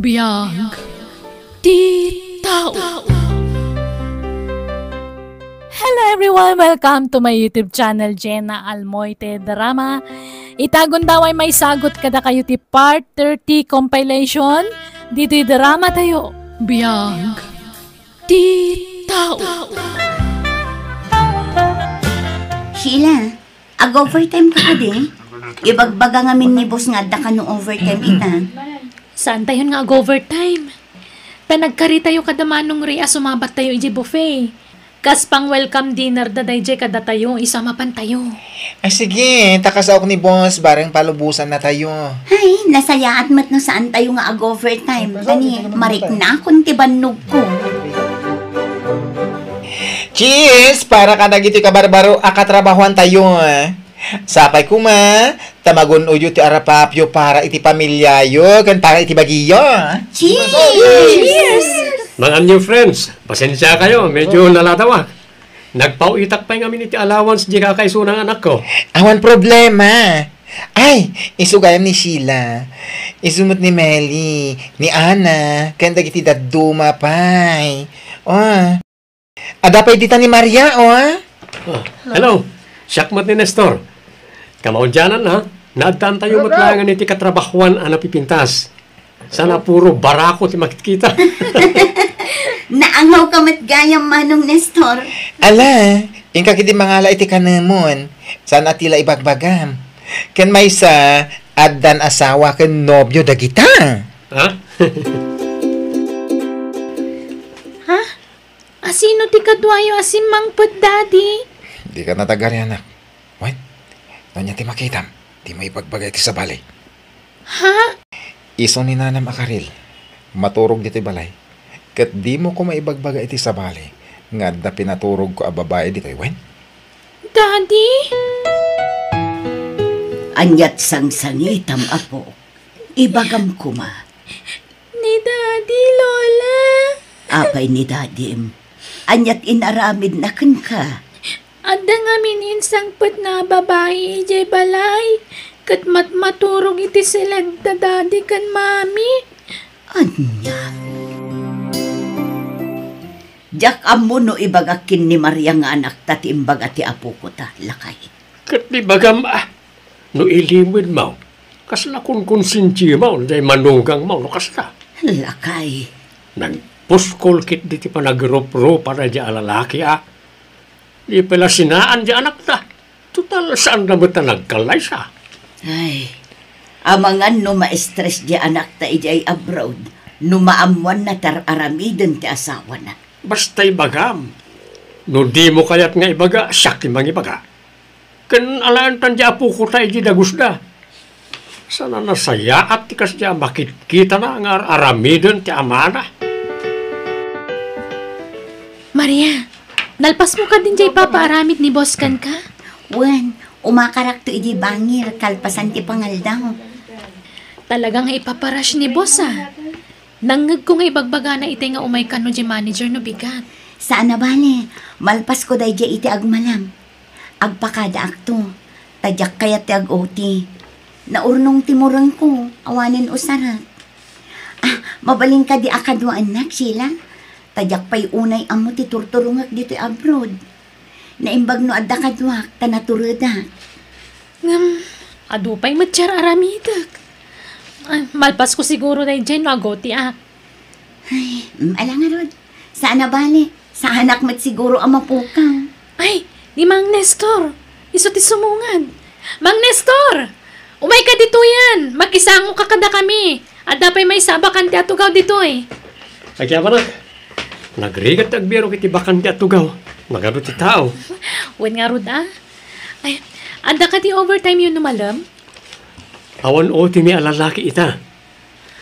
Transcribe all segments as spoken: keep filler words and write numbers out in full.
Biag ti tao. Hello everyone! Welcome to my YouTube channel, Jenna Almoite Drama. Ita gundaway maisagut kadakayo ti part thirty compilation ditoy drama tayo. Biag ti tao. Sheila, ag-overtime ka kadi? Ibagbaga ngamin ni boss nga adda kano overtime ita. Saantayon nga ag-overtime? Ta nagkaritayo kada Manong Ray a sumabattayo idiay buffet. Kas pang-welcome dinner da daydiay kadatayo, isu a mapantayo. Ay, sige, ta kasaok ni boss, bareng palubosannatayo. Ay, nasayaat met no saantayo nga ag-overtime. Tani, mariknakon ti bannogko. Cheers! Para kadagiti kabarbaro a katrabahoantayo. Sapay koma, ta magun-oyo ti arapapyo para iti pamiliayo ken para iti bagiyo. Cheers! Cheers! Mga new friends, pasensia kayo, medyo naladawak. Nagpauitak pay ngamin iti allowance di kakaisuna nga anakko. Awan problema. Ay, isu gayam ni Sheila. Isu met ni Meli, ni Ana, ken dagiti dadduma pay. Oh. Adda pay dita ni Maria, oh. Ah, hello. Siak met ni Nestor. Kamaudiananna, naaddaantayo met laengen iti katrabahoan a napipintas. Saan a puro barako ti makitkita. Naangawka met gayam, Manong Nestor. Ala, inka ketdi mangala iti kanemon. Saan a ti la ibagbagam. Ken maysa, addan asawa ken nobio dagita. Ha? Ha? Asino ti kaduayo a simmangpet, Daddy? Dika natagari, anak. Wen, no ania ti makitam, dimo ibagbaga iti sabali. Ha? Isu ni nanam a Karil, maturog ditoy balay. Ket dimo koma ibagbaga iti sabali nga adda pinaturogko a babai ditoy, wen? Daddy? Aniat sangsangitam, apo? Ibagam koma. Ni Daddy, Lola. Apay ni Dadim? Aniat inaramidna kenka? Adda ngamin insangpetna a babai idiay balay, ket matmaturog iti siled da Daddy ken Mami. Ania? Diak ammo no ibagak ken ni Maria nga anakta ti imbaga ti apoko ta, lakay. Ket ibagam, ah, no ilimedmo, kasla kunkonsensiamo, daydiay manugangmo, no kasta. Lakay. Nagpuskol ketdi ti panagruprupa daydiay a lalaki, a. Di pay la sinaan diay anakta. Total, saanda met a nagkallaysa. Ay, amangan no ma-stress diay anakta idiay abroad, no maammoanna ti ar-aramiden ti asawana. Basta ibagam. No dimo kayat nga ibaga, siak ti mangibaga. Ken alaentan diay apokota idi dagusda. Saan a nasayaat ti kasdiay a makitkitana nga ar-aramiden ti amana. Maria, nalpasmo kadin diay ipapaaramid ni boss kenka? Wen, umakarakto idiay bangir kalpasan ti pangaldaw. Talaga nga ipapa-rush ni boss, a. Nangngegko nga ibagbagana itay nga umay kano diay manager no bigat. Saan a bale, malpasko daydiay iti agmalem. Agpakadaakto, ta diak kayat ti ag-O T. Naurnong ti murengko, awanen usarek. Ah, mabalin kadi a kaduaennak, Sheila? Ta diak pay unay ammo ti turturongek ditoy abroad. Naimbag no adda kaduak, ta naturedak. Ngem, adu pay met ti ar-aramidek. Ay, malpasko siguro daydiay no ag-O T ak. Ay, mm, ala ngarud. Saan a bale. Saanak met siguro a mapukaw. Ay, ni Mang Nestor. Isu ti sumungad. Mang Nestor! Umayka ditoyen! Makisangoka kadakami. Adda pay maysa a bakante a tugaw ditoy. Agyamanak. Nagrigat ti agbirok iti bakante a tugaw. Nagadu ti tao. Wen ngarud, a. Ay, adda kadi overtime-yo no malem? Awan O T-mi a lalaki ita.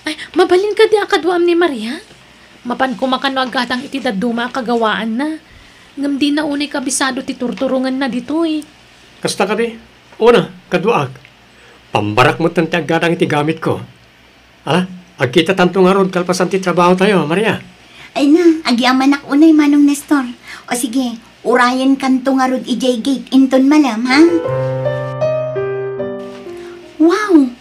Ay, mabalin kadi a kaduaam ni Maria? Mapan koma kano aggatang iti dadduma a kagawaanna. Ngem dina unay kabisado ti turturongenna ditoy. Kasta kadi? Una, kaduaak. Pambarak metten ti aggatang iti gamitko. Ala, agkitatanto ngarud kalpasan ti trabahotayo, Maria. Ay na, agyamanak unay, Manong Nestor. O sige, urayenkanto ngarud idiay gate inton malem, ha? Wow!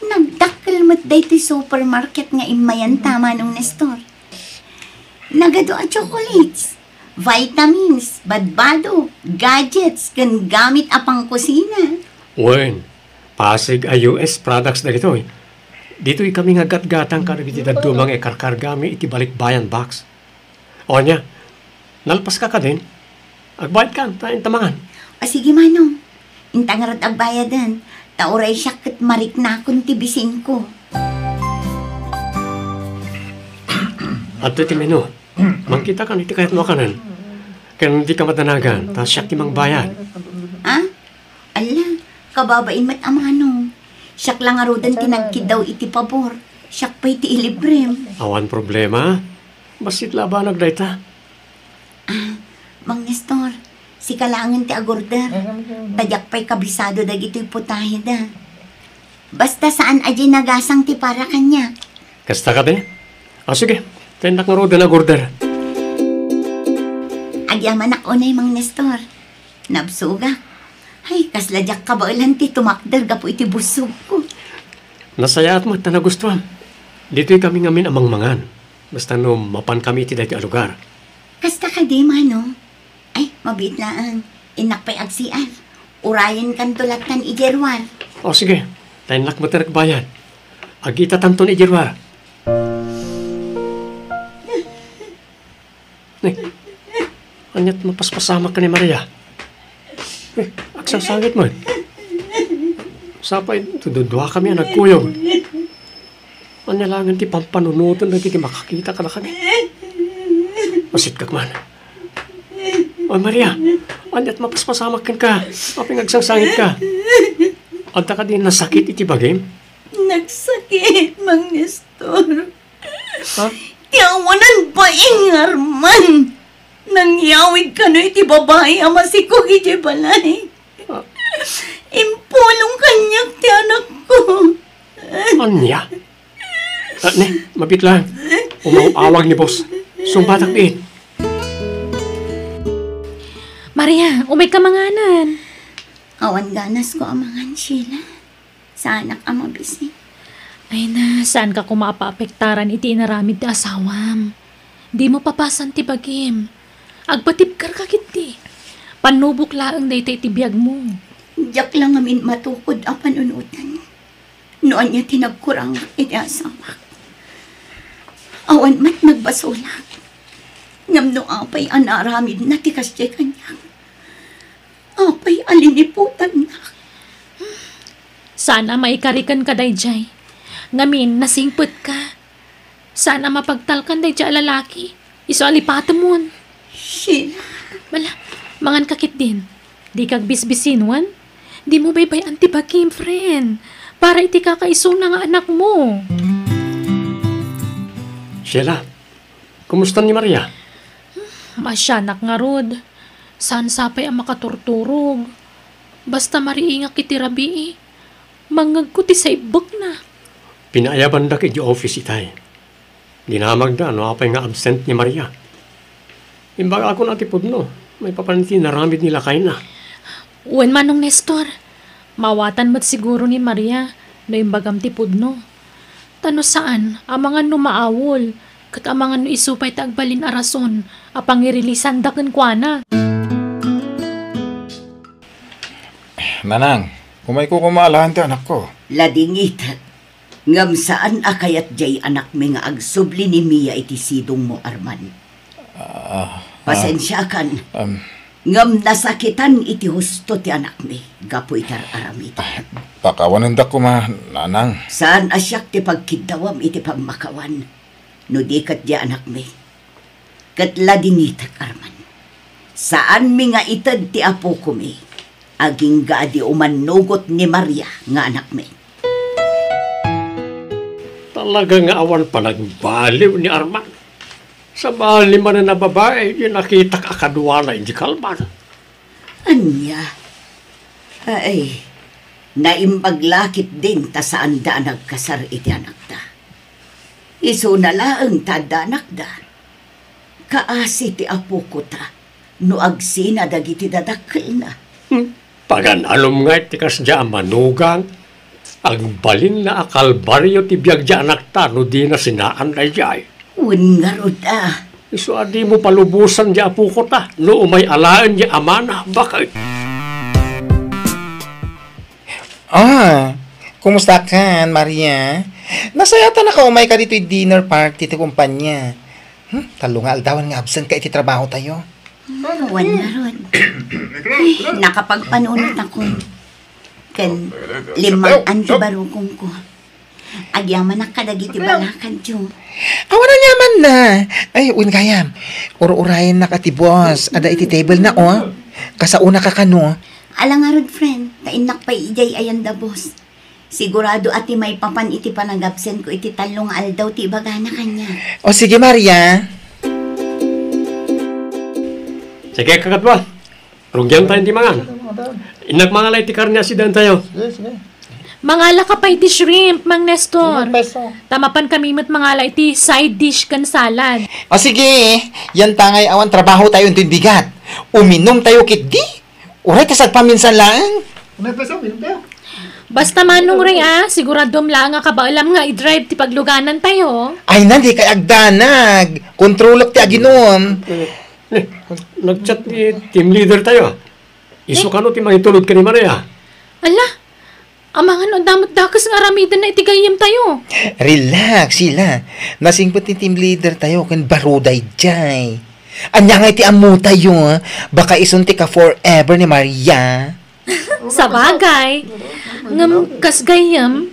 Nagdakkel met Daytoy supermarket nga immayan ta, Manong Nestor. Nagadu a chocolates, vitamins, badbado, gadgets, ken gamit a pangkusina. Wen, Pasig a U S products dagitoy. Ditoy kami nga gatgatang kadagiti dadduma nga ikarkargami iti balikbayan box. O ania, nalpaska kadin? Agbayadkan, ta inta mangan. O sige, Manong. Inta ngarud agbayadan, ta uray siak ket mariknakon ti bisinko. Adtoy ti menu. Mangkitakan iti kayatmo a kanen. Ken dika madanagan, ta siak ti mangbayad. Ah? Ala, kababain met a Manong. Siak la ngaruden ti nagkiddaw iti pabor. Siak pay ti ilibrem. Awan problema. Bassit la a banag dayta. Ah, Mang Nestor, sika laengen ti agorder. Ta diak pay kabisado dagitoy putaheda. Basta saan a dinagasang ti para kaniak. Kasta kadi? O sige, ta innak ngaruden agorder. Agyamanak unay, Mang Nestor. Nabsogak. Ay, kasla diak kabaelan ti tumakder gapu iti bussogko. Nasayaat met ta nagustuam. Ditoy kami ngamin a mangmangan. Basta no mapan kami iti daytoy a lugar. Kasta kadi, Manong? Ay, mabiit laeng. Innak pay agsiar. Urayenkanto lattan idiay ruar. O, sige. Ta innak met agbayad. Agkitatanton idiay ruar. Ne, ania't mapaspasamak ken ni Maria? Eh, agsangsangit man. Sapay, duduakami a nagkuyog. Ania laengen ti pampanunoten dagiti makakita kadakami? Masitkak man. O, Maria, ania't mapaspasamak kenka? Apay nga agsangsangitka? Adda kadi nasakit iti bagim? Nagsakit, Mang Nestor. Ha? Ti awanan bain nga Arman. Nangyawid kano iti babai a masikog idiay balay. Ah. Impulong kaniak ti anakko. Ania? Ah, ne, mabiit laeng. Umaw-awag ni boss. Sungbatak biit. Maria, umayka manganan. Awan ganasko a mangan, Sheila. Saanak a mabisi. Ay na, saanka koma a paapektaran iti inaramid ti asawam. Dimo papasan ti bagim. Agpatibkerka ketdi. Pannubok laeng daytoy iti biagmo. Diak la ngamin matukod a panunotan no ania ti nagkurangak iti asawak. Awan met nagbasolak. Ngem no apay a naaramidna ti kasdiay kaniak, apay a liniputannak? Saan a maikariken kadaydiay. Ngamin, nasingpetka. Saan a mapagtalkan daydiay a lalaki. Isu a lipatemon. Sheila. Bala, manganka ketdin. Dika agbisbisinwan. Dimo baybay-an ti bagim, friend. Para iti kakaisuna nga anakmo. Sheila, kumusta ni Maria? Maasianak ngarud. Saan sapay a makaturturog. Basta mariingak iti rabii, mangngegko ti saibbekna. Pinaayabandak idiay office itay. Dinamagda no apay nga absent ni Maria. Imbagakon a ti pudno, maipapan iti inaramid ni lakayna. Wen, Manong Nestor, maawatan met siguro ni Maria no imbagam ti pudno. Ta no saan, amangan no maawol, ket amangan no isu pay ti agbalin a rason a pangirilisanda kenkuana. Nanang, umayko koma alaen ti anakko. Ladingitek, ngem saan a kayat diay anakmi nga agsubli ni Mia iti sidongmo, Arman. Ah, ah, Pasensiakan. Um, Ngem nasakitan iti husto ti anakmi gapu iti ar-aramidem. Ah, pakawanendak koma, nanang. Saan a siak ti pagkiddawam iti pagmakawan, no di ket diay anakmi. Ket ladingitek, Arman. Saanmi nga ited ti apokomi, agingga a di umannugot ni Maria nga anakmi. Talaga nga awan panagbaliw ni Arman. Sabali manen a babai, ti nakitak a kaduana idiay kalman. Ania? Ay, naimbag la ketdin ta saanda a nagkasar iti anakda. Isuna laeng ta adda anakda. Kaasi ti apokota no agsina dagiti dadakkelna. Hmm. Pagan-anom nga iti kasdiay a manugang. Agbalinna a kalbario ti biag ti anakta no dina sinaan daydiay. Wen ngarud a. Isu a dimo palubosan ti apoko ta, no umay alaen ti amana, baket. Ah, kumusta kan, Maria? Nasayaat a nakaumayka ditoy dinner party ti kumpanya. Hmm, tallo nga aldawan nga absent ka iti trabaho tayo. Wen ngarud. Ay, nakapagpanunot ako. Ken limmang-an ti barukongko. Agyamanak kadagiti balakadyo. Awan aniamanna. Ay, wen gayam. Ur-urayennak a ti boss. Adda iti table na, oh. Kasaonaka kano. Ala ngarud, friend. Ta innak pay idiay ayan da boss. Sigurado a ti maipapan iti panagabsentko iti tallo nga aldaw ti ibagana kaniak. O sige, Maria. Sige, kakadua. Rugyan tayo ti mangan. Innak mangala iti karne a sidaentayo. Sige, sige. Mangalaka pay iti shrimp, Mang Nestor. Lima peso. Ta mapan kami met mangala iti side dish ken salad. O sige, yantangay awan trabaho tayo intoy bigat. Uminom tayo ketdi. Uray ta sagpaminsan laeng. Lima peso, uminom tayo. Basta Manong Ray, ah, siguradom laeng a kabaelam nga i-drive ti pagluganantayo. Ay na, dikay agdanag. Kontrolek ti aginom. Eh, nag-chat ti team leader tayo, ah. Isu kano ti mangitulod ken ni Maria? Ala, amangan no adda met dakes nga aramidenna iti gayyemtayo. Relax, Sheila. Nasingpet ti team leader tayo ken baro daydiay. Ania ngay ti ammotayo, ah? Baka isun ti ka-forever ni Maria. Sabagay. Ngem kas gayyem,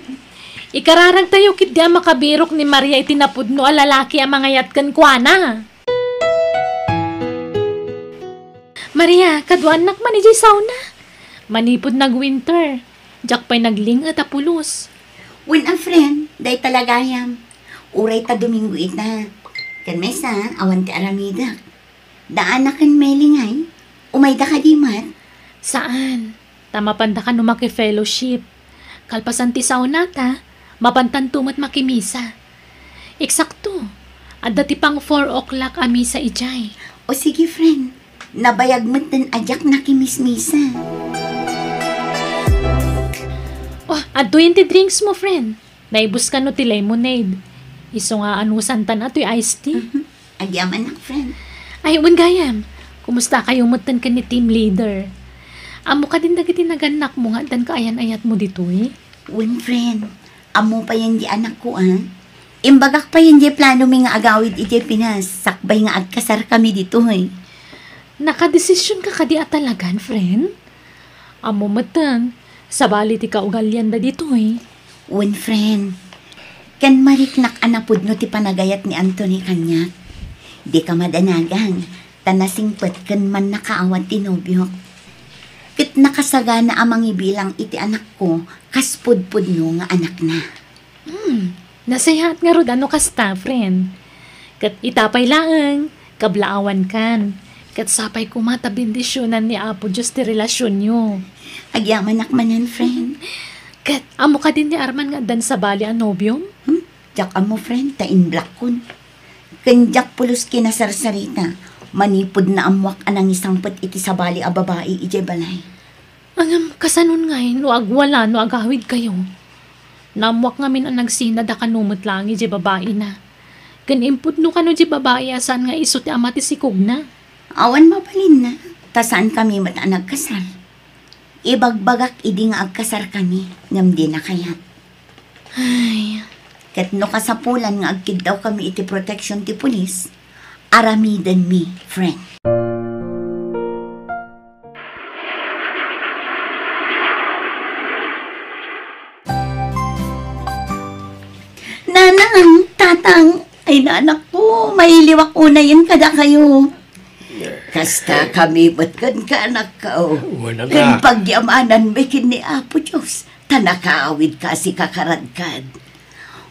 ikararagtayo ketdi a makabirok ni Maria iti napudno a lalaki a mangayat kenkuana. Maria, kaduanak man idiay sauna. Manipud nag-winter, diak pay nagling-et a pulos. Wen a friend, dayta la gayam. Uray ta Domingo ita. Ken maysa, awan ti aramidek. Daana ken Meli ngay, umayda kadi met? Saan. Ta mapanda kano maki-fellowship. Kalpasan ti saunata, mapantanto met makimisa. Eksakto, adda ti pang four o'clock a misa idiay. O sige, friend. Nabayag metten a diak nakimismisa. Oh, adtoyen ti drinks mo, friend. Naibus kano ti lemonade. Isu nga anusantan a toy iced tea. Mhm. Agyamanak, friend. Ay, wen gayam. Kumusta kayo metten ken ni team leader? Ammo kadin dagiti nagannakmo nga addan kaayan-ayatmo ditoy? Wen, friend. Ammo payen di anakko, ah. Imbagak payen di planomi nga agawid idiay Pinas, sakbay nga agkasarkami ditoy. Nakadesisionka kadi a talagan, friend? Ammo metten, sabali ti kaugalianda ditoy. Wen, friend. Ken mariknak a napudno ti panagayat ni Anthony kaniak. Dika madanagan, ta nasingpet ken mannakaawat ti nobiok. Ket nakasagana a mangibilang iti anakko kas pudpudno nga anakna. Hmm, nasayaat ngarud a no kasta, friend. Ket ita pay laeng, kablaawankan. Ket sapay koma ta bendisionan ni Apo Dios ti relasionyo. Agyamanak manen, friend. Ket ammo kadin ni Arman nga addan sabali a nobiom? Hmm? Diak ammo, friend, ta inblockon. Ken diak pulos kinasarsarita, manipud naammoak a nangisangpet iti sabali a babai idiay balay. Ngem, kasanon ngay no agwala no agawidkayo? Naammoak ngamin a nagsinad a kano met laeng idiay babaina. Ken impudno kano diay babai a saan nga isu ti ama ti sikogna. Awan mabalinna, ta saankami met a nagkasar. Ibagbagak idi nga agkasarkami, ngem dina kayat. Ay. Ket no kasapulan nga agkiddawkami iti protection ti pulis, aramidenmi, friend. Nanang, tatang, ay nanakko, mailiwak unayen kadakayo. Kasta kami met kenka, anakko. Wen, anak. Ken pagyamananmi ken ni Apo Dios, ta nakaawidka a sikaradkad.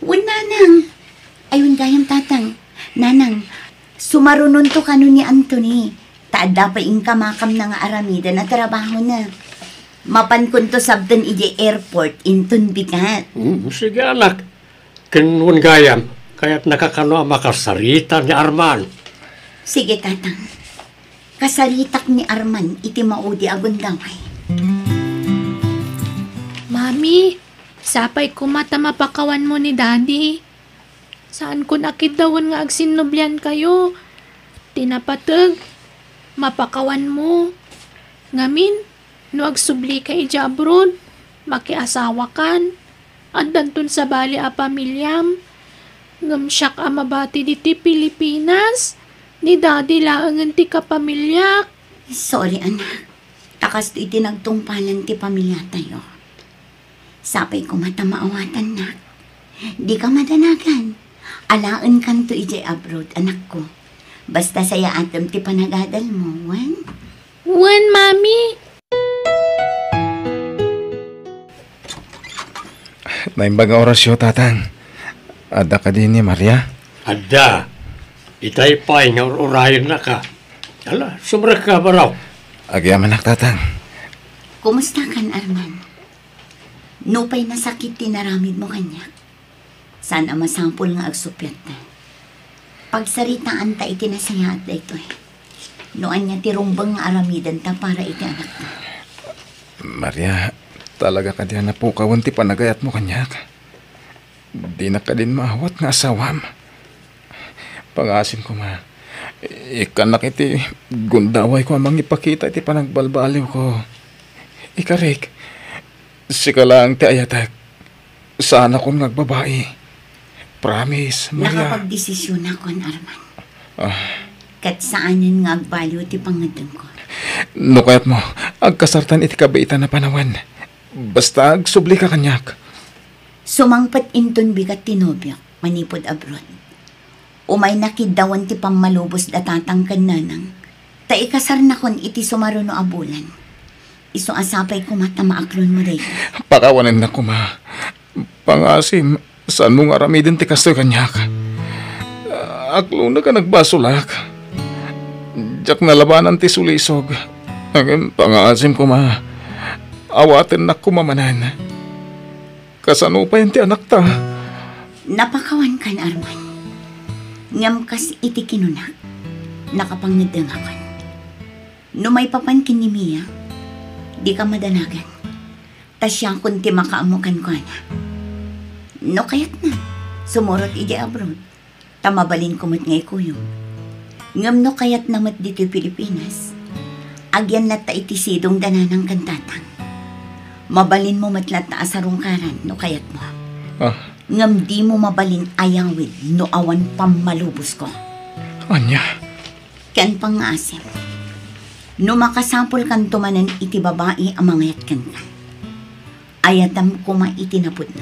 Wen, nanang. Ay, wen gayam, tatang. Nanang, sumarunonto kano ni Anthony. Ta adda pay inkamakamna nga aramiden a trabahona. Mapankonto sabten idiay airport inton bigat. Mm, sige, anak. Ken wen gayam, kayatnaka kano a makasarita ni Arman? Sige, tatang. Kasaritak ni Arman iti maudi a gundaway. Mami, Sapay koma ta mapakawanmo ni Daddy. Saankon a kiddawen nga agsinnubliankayo. Ti napateg, mapakawanmo. Ngamin, no agsublika idiay abroad, makiasawakan. Addanton sabali a pamiliam. Ngem siak a mabati ditoy Pilipinas, ni Daddy laengen ti kapamiliak. Sorry, anak. Ta kastoy ti nagtungpalan ti pamiliatayo. Sapay koma ta maawatannak. Dika madanagan. Alaenkanto idiay abroad, anakko. Basta sayaatem ti panagadalmo, wen? Wen, Mami. Naimbag nga orasyo, Tatang. Adda kadi ni Maria? Adda. Itay pay nga ur-urayennaka. Ala, sumrekka, baro. Agyamanak, Tatang. Kumustakan, Arman? Nupay nasakit ti naramidmo kaniak, saan a masapul nga agsuppiatta. Pagsaritaanta iti nasayaat daytoy. No ania ti rumbeng nga aramidenta para iti anakta. Maria, talaga kadi a napukawen ti panagayatmo kaniak? Dinak kadin maawat nga asawam. Pangaasim koma, ikkannak iti gundawayko a mangipakita iti panagbalbaliwko. Ikarik, sika laeng ti ayatek. Saanakon nga agbabai. Promise, Maria. Nakapagdesisyonakon, Arman. Ah. Ket saanen nga agbaliw ti pangngeddengko. No kayatmo, agkasartan iti kabiitan a panawen. Basta agsublika kaniak. Sumangpet inton bigat ti nobiok manipud abroad. Umayna kiddawen ti pammalubos da tatang ken nanang, ta ikasarnakon iti sumaruno a bulan. Isu a sapay koma ta maaklonmo dayta. Pakawanennak koma. Pangaasim, saanmo nga aramiden ti kastoy kaniak. Aklonek a nagbasolak. Diak nalabanan ti sulisog. Ngem pangaasim koma. Awatennak koma manen. Kasano pay ti anakta? Napakawankan, Arman. Ngem kas iti kinunak, nakapangngeddengakon. No maipapan ken ni Mia, dika madanagan. Ta siakon ti makaammo kenkuana. No kayatna, sumurot idiay abroad. Ta mabalinko met nga ikuyog. Ngem no kayatna met ditoy Pilipinas, agyan latta iti sidong da nanang ken tatang. Mabalinmo met latta a sarungkaran no kayatmo. Ah. Ngem dimo mabalin ayawid no awan pammalubosko. Ania? Ken pangngaasim, no makasapulkanto manen iti babai a mangayat kenka. Ayatem koma iti napudno.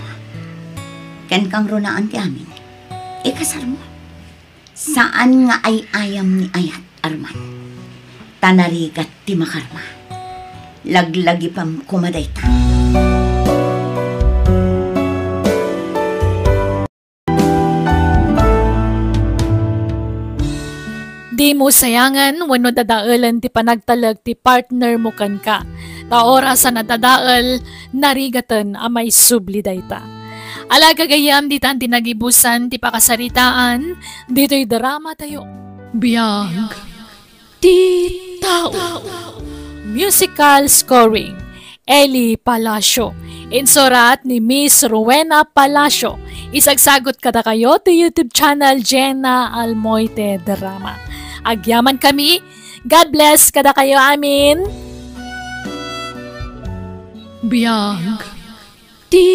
Ken kangrunaan ti amin, ikasarmo. Saan nga ay-ayam ni ayat, Arman. Ta narigat ti makarma. Laglagipem koma dayta. Dimo sayangen wenno dadaelen ti panagtalek ti partner mo kenka. Ta oras a nadadael, narigaten a maisubli dayta. Ala, gagayyem, ditan ti nagibusan ti pakasaritaan ditoy drama tayo. Biag ti tao. Musical scoring, Eli Palacio. Insurat ni Miss Rowena Palacio. Isagsagot kadakayo ti YouTube channel Jenna Almoite Drama. Agyaman kami. God bless kadakayo amin. Biag ti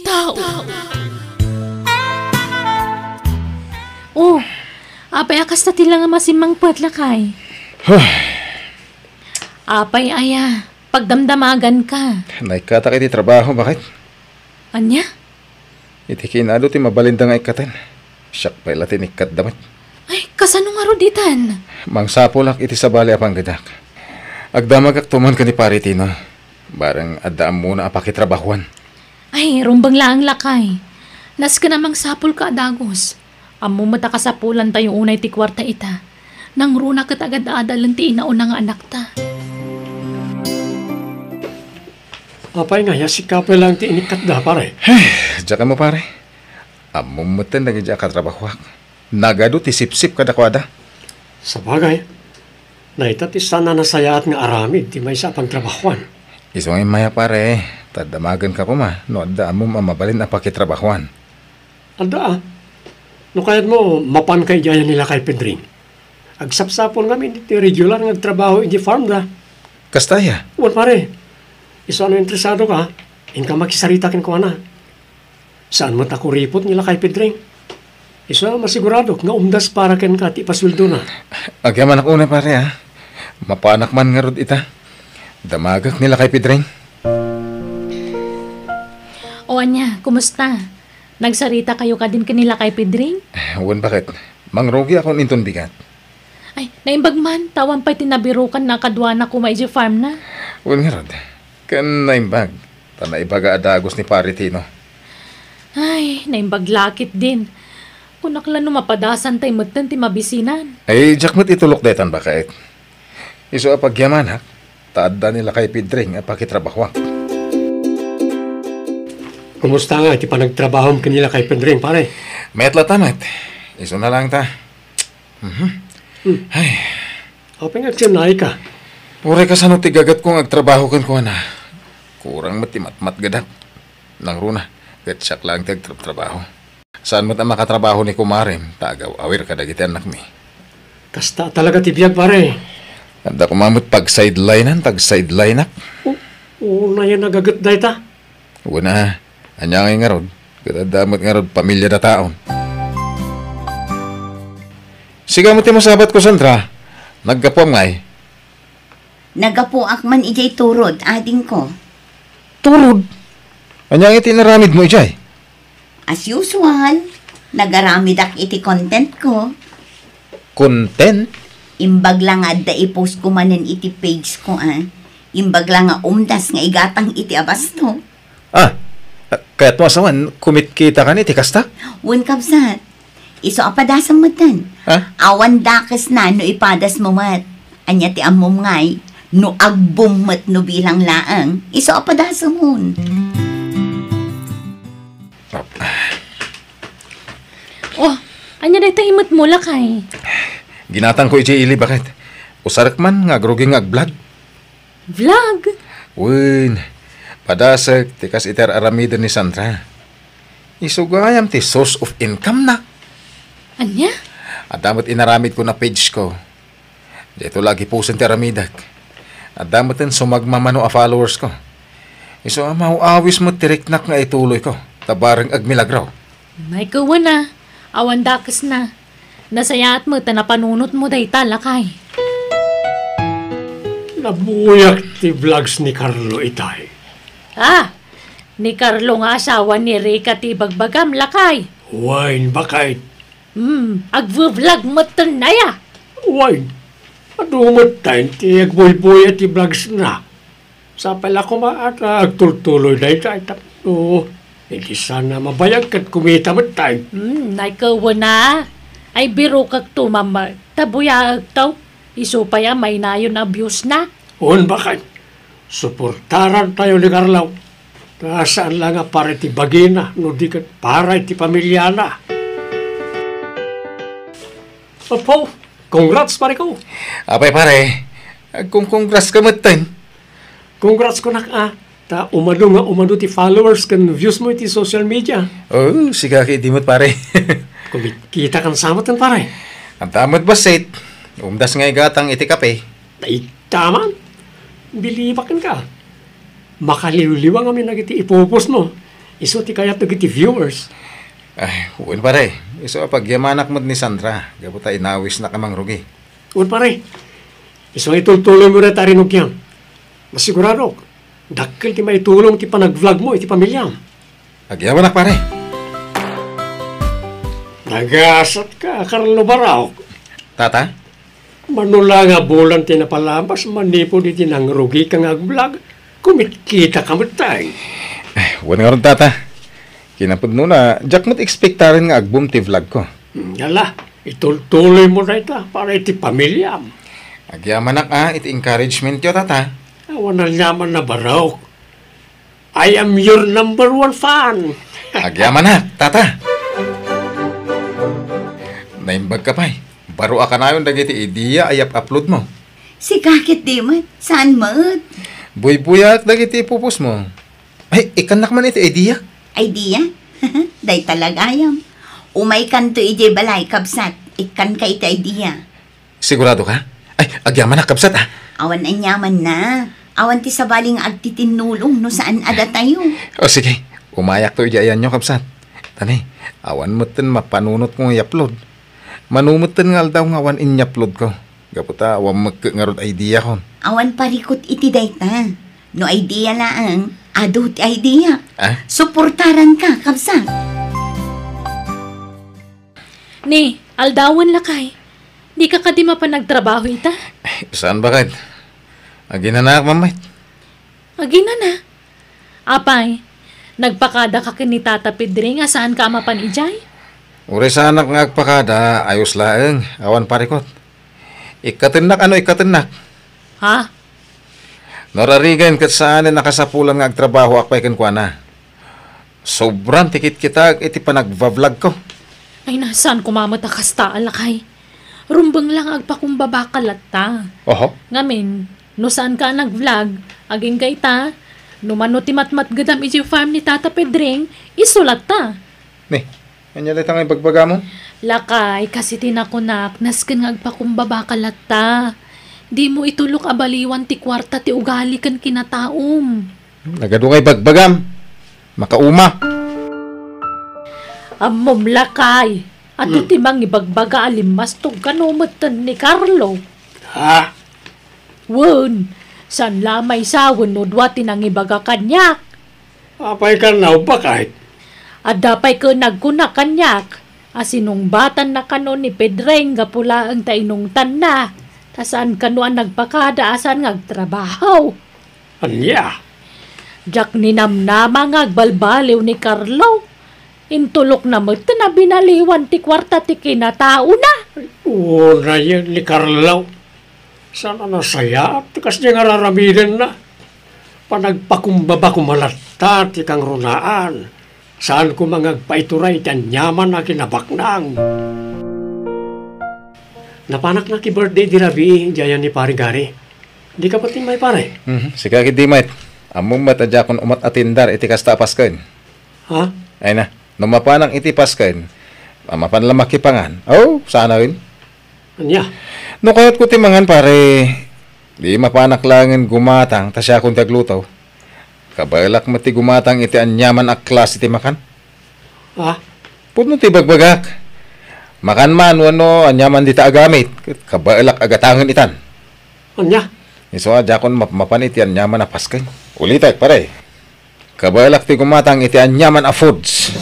tao. Oh, apay a kasta ti la nga masimmangpet, lakay? Apay aya, pagdamdamagan ka. Naikkatak iti trabaho, baket. Ania? Iti kinado ti mabalinda nga ikkaten. Siak pay la ti inikkatda met. Ay, kasano ngarud ditan? Mangsapulak iti sabali a panggedak. Agdamagakto man ken ni Pare Tino. Bareng adda ammona a pakitrabahuan. Ay, rumbeng laeng, lakay. Nasken a mangsapulka a dagus. Ammom met a kasapulantayo unay ti kuarta ita. Nangruna ket agad-adalen ti inauna nga anakta. Apay nga aya, sika pay laeng ti inikkatda, pare? Diak ammo, pare. Ammom metten dagiti a katrabahuak. Nagadu ti sipsip kadakuada. Sabagay, dayta ti saan a nasayaat nga aramid ti maysa a pagtrabahuan. Isu nga immay a, pare, Ta damagenka koma no adda ammom a mabalin a pakitrabahoan. Adda, a. No kayatmo, mapanka idiay a ni lakay Pedring. Agsapsapul ngamin iti regular nga agtrabaho iti farm da. Kasta aya? Wen, pare. Isu a no interesadoka, inka makisarita kenkuana. Saan met a kuripot ni lakay Pedring. Isu a masiguradok nga umdas para kenka ti ipasueldona. Agyamanak unay, pare, a. Mapanak man ngarud ita. Damagek ni lakay Pedring. O ania, kumusta? Nagsaritakayo kadin ken ni lakay Pedring? Wen, baket. Mangrugiakon inton bigat. Ay, naimbag man, ta awan pay ti nabirukanna a kaduana koma idiay farmna. Wen ngarud, ken naimbag, ta naibaga a dagus ni Pare Tino. Ay, naimbag la ketdin. Kunak la no mapadasantay metten ti mabisinan. Ay, diak met itulok daytan, baket. Isu a pagyamanak, ta adda ni lakay Pedring a pakitrabahoak. Kumusta nga iti panagtrabahom ken ni lakay Pedring, pare? Met latta met. Isuna laeng ta. Mhm. Hmm. Ay. Apay nga agsinnayka? Uray kasano ti gagetko nga agtrabaho kenkuana. Kurang met ti matmatgedak. Nangruna, ket siak laeng ti agtratrabaho. Saan met a makatrabaho ni kumarem, ta agaw-awir kadagiti annakmi. Kasta talaga ti biag, pare. Adda koma met pag-sidelinean, tag-sidelineak. O, unayen a gaget dayta. Wen a, ania ngay ngarud, ket adda met ngarud pamiliada taon. Sika met ti masabatko, Sandra, naggapuam ngay? Naggapuak man idiay turod, adingko. Turod? Ania ngay ti inaramidmo idiay? As usual, nagaramidak iti contentko. Content? Imbag la nga adda i-post ko manen iti pageko, a. Imbag la nga umdas nga igatang iti abastok. Ah, kayatmo a sawen, kumitkitakan iti kasta? Wen, kabsat. Isu a padasem metten. Ha? Awan dakesna no ipadasmo met. Ania ti ammom ngay, no agbom met no bilang laeng, isu a padasemon. Oh, ania dayta imetmo, lakay? Ginatangko idiay ili, baket. Usarek man nga agrugi nga ag-vlog. Vlog? Wen, padasek ti kas iti ar-aramiden ni Sandra. Isu gayam ti source of income na. Ania? Adda met inaramidko a pageko. Daytoy la agipusen ti aramidek. Adda metten sumagmamano a followersko. Isu a maw-awis met ti riknak nga ituloyko, ta bareng agmilagro. Nay, ket wen a, awan dakesna. Nasayaat met ta napanunotmo dayta, lakay. Nabuyak ti vlogs ni Carlo itay. Ah, ni Carlo nga asawa ni Rica ti ibagbagam, lakay. Wen, baket. Hmm, agvi-vlog metten aya. Wen, adu metten ti agbuybuya ti vlogsna. Sapay la koma a ta agtultuloy dayta tapno iti saan a mabayag ket kumita metten. Hmm, nay, ket wen a. Ay, birokekto, mama. Ta buyaekto. Isu pay a mainayon a viewsna. Wen, baket. Suportarantayo ni Carlo. Ta saan la nga para iti bagina, no di ket para iti pamiliana. Apo, congrats, pareko. Apay, pare, agkon-congrats ka metten. Congrats kunak a, ta umadu nga umadu ti followers ken views mo iti social media. Oh, sika ket idi met, pare. Kumitkita kan sa metten, pare. Adda met bassit. Umdas nga igatang iti kape. Dayta man. Bilibak kenka. Makaliwliwa ngamin dagiti ipupos mo. Isu ti kayat dagiti viewers. Ay, wen, pare. Isu a pagyamanak met ni Sandra, gapu ta inawisnak a mangrugi. Wen, pare. Isu nga itultuloy mo dayta a rinugiam. Masiguradok, dakkel ti maitulong ti panag-vlog mo iti pamiliam. Agyamanak, pare. Nagasat ka, Carlo Barok. Tata? Mano la nga bulan ti napalabas manipud iti nangrugika nga agvlog, kumitkita ka metten. Eh, wen ngarud, Tata. Kinapudnona, diak met ekspektaren nga agboom ti vlog ko. Hmm, yala, itultuloy mo dayta para iti pamiliam. Agyamanak a iti encouragement yo, Tata. Awan aniaman a Barok. I am your number one fan. Agyamanak, Tata. Naimbag ka pay. Baro a kanayon dagiti idea a iyap-upload mo. Sika ket di met, saan met? Buybuyaak dagiti ipupos mo. Ay, ikkannak man iti idea. Idea? Dayta la gayam. Umaykanto idiay balay, kabsat. Ikkanka iti idea. Sigurado ka? Ay, agyamanak, kabsat, ah. Awan aniamanna. Awan ti sabali nga agtitinnulong no saan a datayo. O, sige. Umayakto idiay ayanyo, kabsat. Tani, awan metten mapanunotko nga i-upload. Mano metten nga aldaw nga awan inya-uploadko. Gapu ta awan mekke ngarud ideakon. Awan parikut iti dayta. No idea laeng, adu ti idea. Ah? Suportaranka, kabsat. Ni, aldawen lakay. Dika kadi mapan agtrabaho ita? Saan baket? Aginanaak, Mama. Aginana? Apay, nagpakadaka ken ni Tata Pedring a saanka a mapan idiay? Uray saanak nga agpakada, ayos laeng, awan parikut. Ikkatennak, ano, ikkatennak? Ha? No rarigen ket saanen a kasapulan nga agtrabahoak pay kenkuana. Sobran ti kitkitaek iti panagva-vlogko. Ay, na, saan koma met a kasta, lakay. Rumbeng la nga agpakumbabaka latta. Oho. Ngamin, no saanka a nag-vlog, agingga ita, no mano ti matmatgedam idiay farm ni Tata Pedring, isu latta. Ni, ania dayta nga ibagbagamon? Lakay, kas iti nakunak, nasken nga agpakumbabaka latta. Dimo itulok a baliwan ti kuarta ti ugali ken kinataom. Nagadu nga ibagbagam. Makauma. Ammom lakay, adu Hmm. ti mangibagbaga a limmastog kano metten ni Carlo. Ha? Wen, saan la a maysa wenno dua ti nangibaga kaniak. Apay kan naubak, ay? Adda pay ken nagkuna kaniak a sinungbatanna kano ni Pedring gapu laeng ta inungtanna, ta saan kano a nagpakada a saan nga agtrabaho. Ania? Diak ninamnama nga agbalbaliw ni Carlo. Intulokna metten a binaliwan ti kuarta ti kinataona. Unayen ni Carlo. Saan a nasayaat ti kasdiay nga ar-aramidenna. Panagpakumbaba koma latta ti kangrunaan. Saan koma nga agpaituray ti aniaman a kinabaknang. Napanak nga ki-birthday idi rabii, diay ayan ni Pare Gary. Dika met immay, pare? Mhm. Sika ketdi met. Ammom met a diakon umat-atindar iti kasta a pasken. Ha? Ay na, no mapanak iti pasken, a, mapan la makipangan. Oh, sanaen. Ania? No kayatko ti mangan, pare, di mapanak laengen gumatang ta siakon ti agluto. Kabaelak met ti gumatang iti aniaman a klase ti makan. Ha? Pudno ti bagbagak. Makan man wenno aniaman dita agamit, ket kabaelak a gatangen itan. Ania? Isu a diakon mapmapan iti aniaman a pasken. Ulitek, pare. Kabaelak ti gumatang iti aniaman a foods.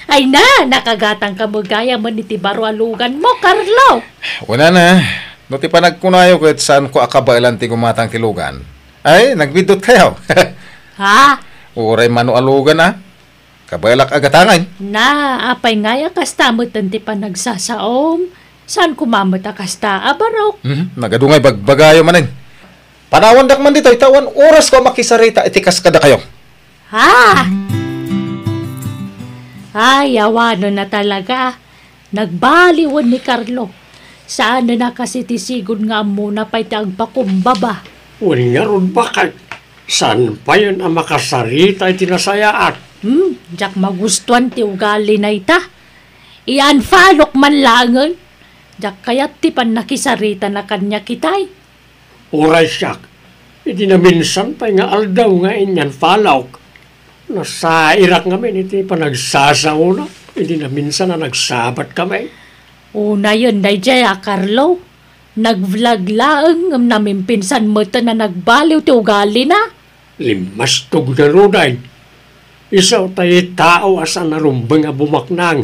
Ay na, nakagatangka met gayamen iti baro a luganmo, Carlo. Unana, no ti panagkunayo ket saanko a kabaelan ti gumatang ti lugan. Ay, nagbiddutkayo. Ha? Uray mano a lugan, a. Kabaelak a gatangen. Na, apay ngay a kasta metten ti panagsasaom? Saan koma met a kasta a barok? Mhm, nagadu nga ibagbagayo manen. Panawandak man ditoy ta awan orasko a makisarita iti kas kadakayo. Ha? Ay, awanen a talaga. Nagbaliwen ni Carlo. Saanen a kas iti sigud nga ammona pay ti agpakumbaba. Wen ngarud, baket, saan payen a makasarita iti nasayaat? Hmm, diak magustuan ti ugalina ita. I-unfollowk man laengen. Diak kayat ti pannakisaritana kaniak itay. Uray siak, idi naminsan pay nga aldaw nga in-unfollowk, nasairak ngamin iti panagsasaona idi naminsan a nagsabatkami. Unayen daydiay a, Carlo. Nag-vlog laeng ngem namimpinsan metten a nagbaliw ti ugalina. Limmastog ngaruden. Isu tay tao a saan a rumbeng a bumaknang.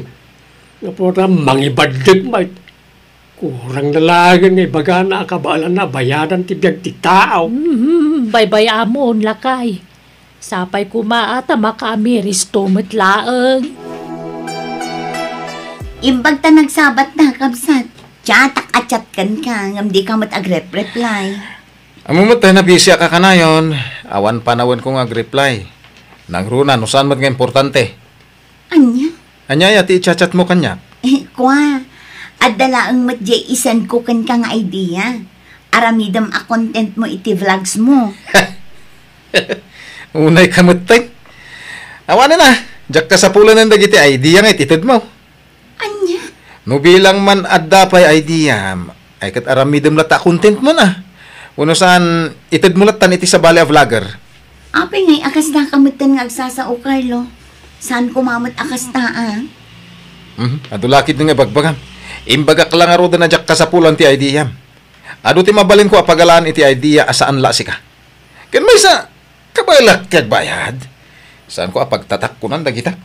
Gapu ta mangibaddeg met. Kurang na laengen nga ibagana a kabaelanna a bayadan ti biag ti tao. Mhm, baybay-amon, lakay. Sapay koma a ta makaamiristo met laeng. Imbag ta nagsabatna, kabsat. Chatak a chat kenka, ngem dika met agrep-reply. Ammom met ta nabisiak a kanayon, awan panawenko nga agreply. Nangruna no saan met nga importante. Ania? Ania aya ti i-chat-chatmo kaniak? Eh, kua, adda laeng met diay i-sendko kenka nga idea. Aramidem a contentmo iti vlogsmo. Unay ka metten. Awanen a, diak kasapulan dagiti idea nga itedmo. Ania? No bilang man adda pay idea, ay ket aramidem latta a content mo na. Wenno saan, itedmo lattan iti sabali a vlogger. Apay ngay a kasdaka metten nga agsasao, Carlo? Saan koma met a kasta, a? Mhm, adu la ketdi nga ibagbagam. Imbagak la ngaruden a diak kasapulan ti idea. Adu ti mabalinko a pagalaan iti idea a saan la sika. Ken maysa, kabaelak ti agbayad. Saanko a pagtatakkonan dagita.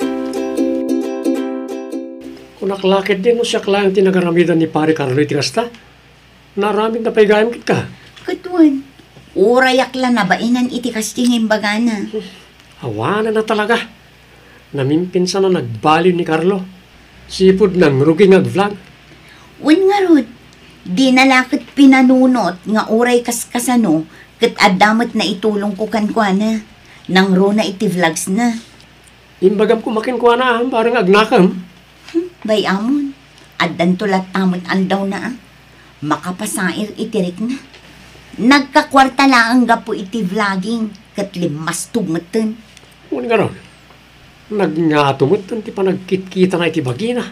Kunak la ketdi no siak laeng ti nagaramidan ni Pare Carlo iti kasta. Naaramidna pay gayam kenka. Ket wen, urayak la nabainan iti kasdi nga imbagana. Awanen a talaga. Namimpinsan a nagbaliw ni Carlo. Sipud nangrugi nga ag-vlog. Wen ngarud, dina la ket pinanunot nga uray kaskasano ket adda met naitulongko kenkuana. Nangruna iti vlogsna. Imbagam koma kenkuana a bareng agnakem. Hmm, bay-amon. Addanto latta met andawna a. Makapasair iti rikna. Nagkakuarta laeng gapu iti vlogging ket limmastog metten. Wen ngarud, nagngato metten ti panagkitkitana iti bagina.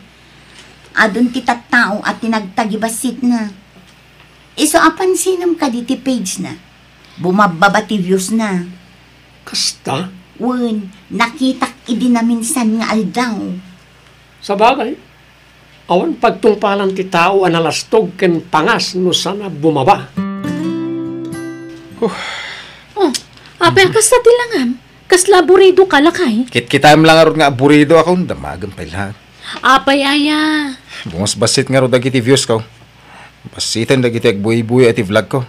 Adun ti tattao a tinagtagibasitna. Isu a pansinem kadi ti page na. Bumabbaba ti views na. Kasta? Wen, nakitak idi naminsan nga aldaw. Sabagay, awan pagtungpalan ti tao a nalastog ken pangas no saan a bumaba. Huh. Oh, apay a kasta ti langam? Kasla aburido ka lakay? Kitkitaem la ngarud nga aburido ako, damagem pay la. Apay aya? Bumasbassit ngarud dagiti views ko. Bassiten dagiti agbuybuya iti vlog ko.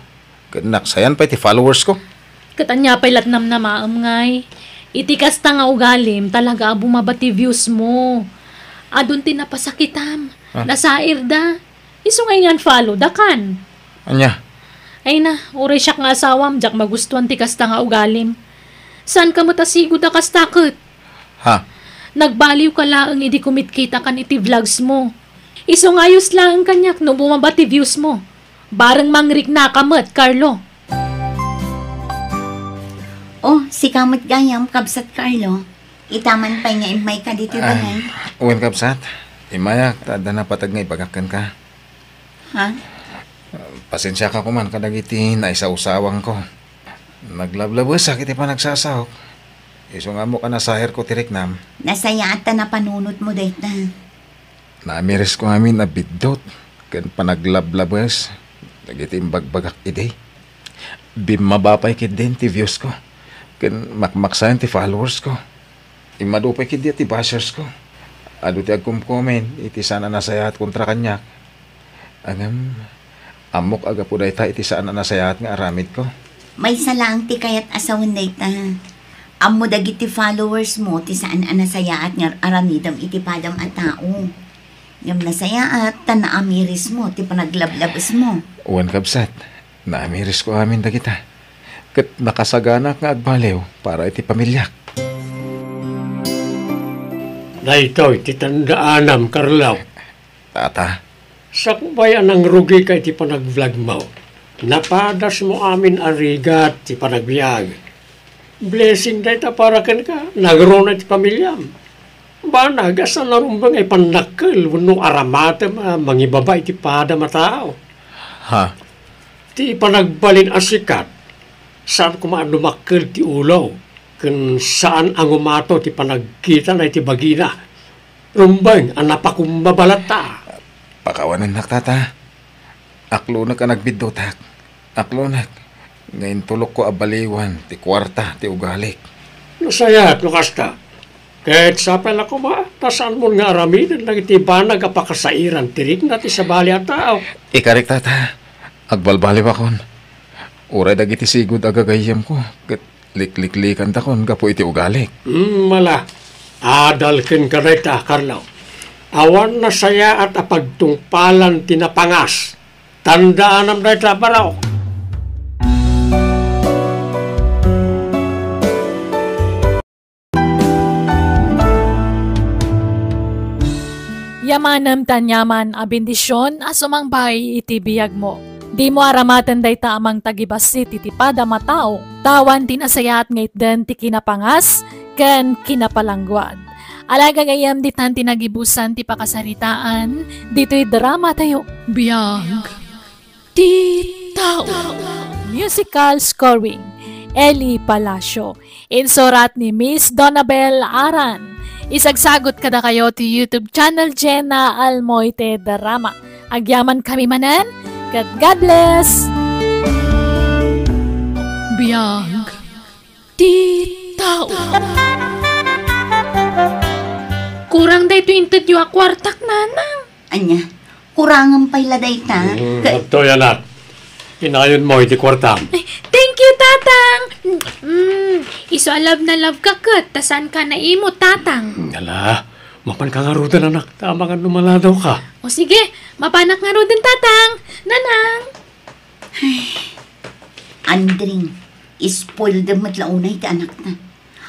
Ket naksayan pay ti followers ko. Ket ania pay lat namnamaem ngay? Iti kasta nga ugalim, talaga a bumaba ti views mo. Adun ti napasakitam. Ah. Nasairda. Isu nga in-unfollow da kan. Ania? Ay na, uray siak nga asawam, diak magustuan ti kasta nga ugalim. Saan ka met a sigud a kasta ket? Ha? Nagbaliw ka laeng idi kumitkita kan iti vlogs mo. Isu nga ayos laeng kaniak no bumaba ti views mo. Bareng mangrikna ka met, Carlo. Oh, sika met gayam, Kabsat Carlo. Ita man pay nga immay ka ditoy balay. Wen, Kabsat. Immayak, ta adda napateg nga ibagak kenka. Ha? Pasensiaka koman kadagiti naisawsawangko. Naglablabesak iti panagsasaok. Isu nga ammok a nasairko ti riknam. Nasayaat ta napanunotmo dayta. Naamirisko amin a biddut ken panaglablabes dagiti imbagbagak idi. Bimmaba pay ketdin ti views ko ken makmaksayan ti followers ko. Immadu pay ketdi ti bashers ko. Adu ti agkomkomen iti saan a nasayaat kontra kaniak. Ngem, ammok a gapu dayta iti saan a nasayaat nga aramidko. Maysa laeng ti kayat a sawen dayta. Ammo dagiti followers mo ti saan a nasayaat nga aramidem iti padam a tao. Ngem nasayaat ta naamirismo ti panaglablabesmo. Wen, kabsat, naamirisko amin dagita. Ket nakasaganak nga agbaliw para iti pamiliak. Daytoy ti tandaanam, Carlo. Tata. Sakbay a nangrugika iti panagvlogmo, napadasmo amin a rigat ti panagbiag. Blessing dayta para kenka, nagruna iti pamiliam. Banag a saan a rumbeng a ipannakkel wenno aramatem a mangibaba iti padam a tao. Ha? Ti panagbalin a sikat, saan koma a dumakkel ti ulo, ken saan a ngumato ti panagkitana iti bagina. Rumbeng a napakumbaba latta. Pakawanennak, tata. Aklonek a nagbiddutak. Aklonek nga intulokko a baliwan ti kuarta ti ugalik. Nasayaat no kasta. Ket sapay la koma ta saanmon nga aramiden dagiti banag a pakasairan ti rikna ti sabali a tao. Ikarik, tata. Agbalbaliwakon. Uray dagiti sigud a gagayyemko ket likliklikandakon gapu iti ugalik. Hmm, mala. Adal kenka dayta, Carlo. Awan nasayaat a pagtungpalan ti napangas. Tandaanam dayta, barok. Yamanem ti aniaman a bendision a sumangbay iti biagmo. Dimo aramaten dayta a mangtagibassit iti padam a tao, ta awan ti nasayaat nga itden ti kinapangas ken kinapalangguad. Alaga gayam ditan ti nagibusan ti pakasaritaan ditoy drama tayo. Biag ti tao. Musical scoring, Eli Palacio. Insurat ni Miss Donabel Aran. Isagsagot kadakayo ti YouTube channel Jenna Almoite Drama. Agyaman kami manen, ket God bless! Biag ti tao. Kurang daytoy intedyo a kuartak, nanang. Ania, kurangen pay la dayta? Mm, Ka- adtoy, anak. Inayonmo iti kuartam. Ay, thank you, Tatang. Mm, isu a love na love ka ket, ta saanka naimut, Tatang. Ala, mapanka ngaruden, anak, ta amangan no maladawka. O sige, mapanak ngaruden, Tatang. Nanang. Andring, spoiled met la unay ti anakta.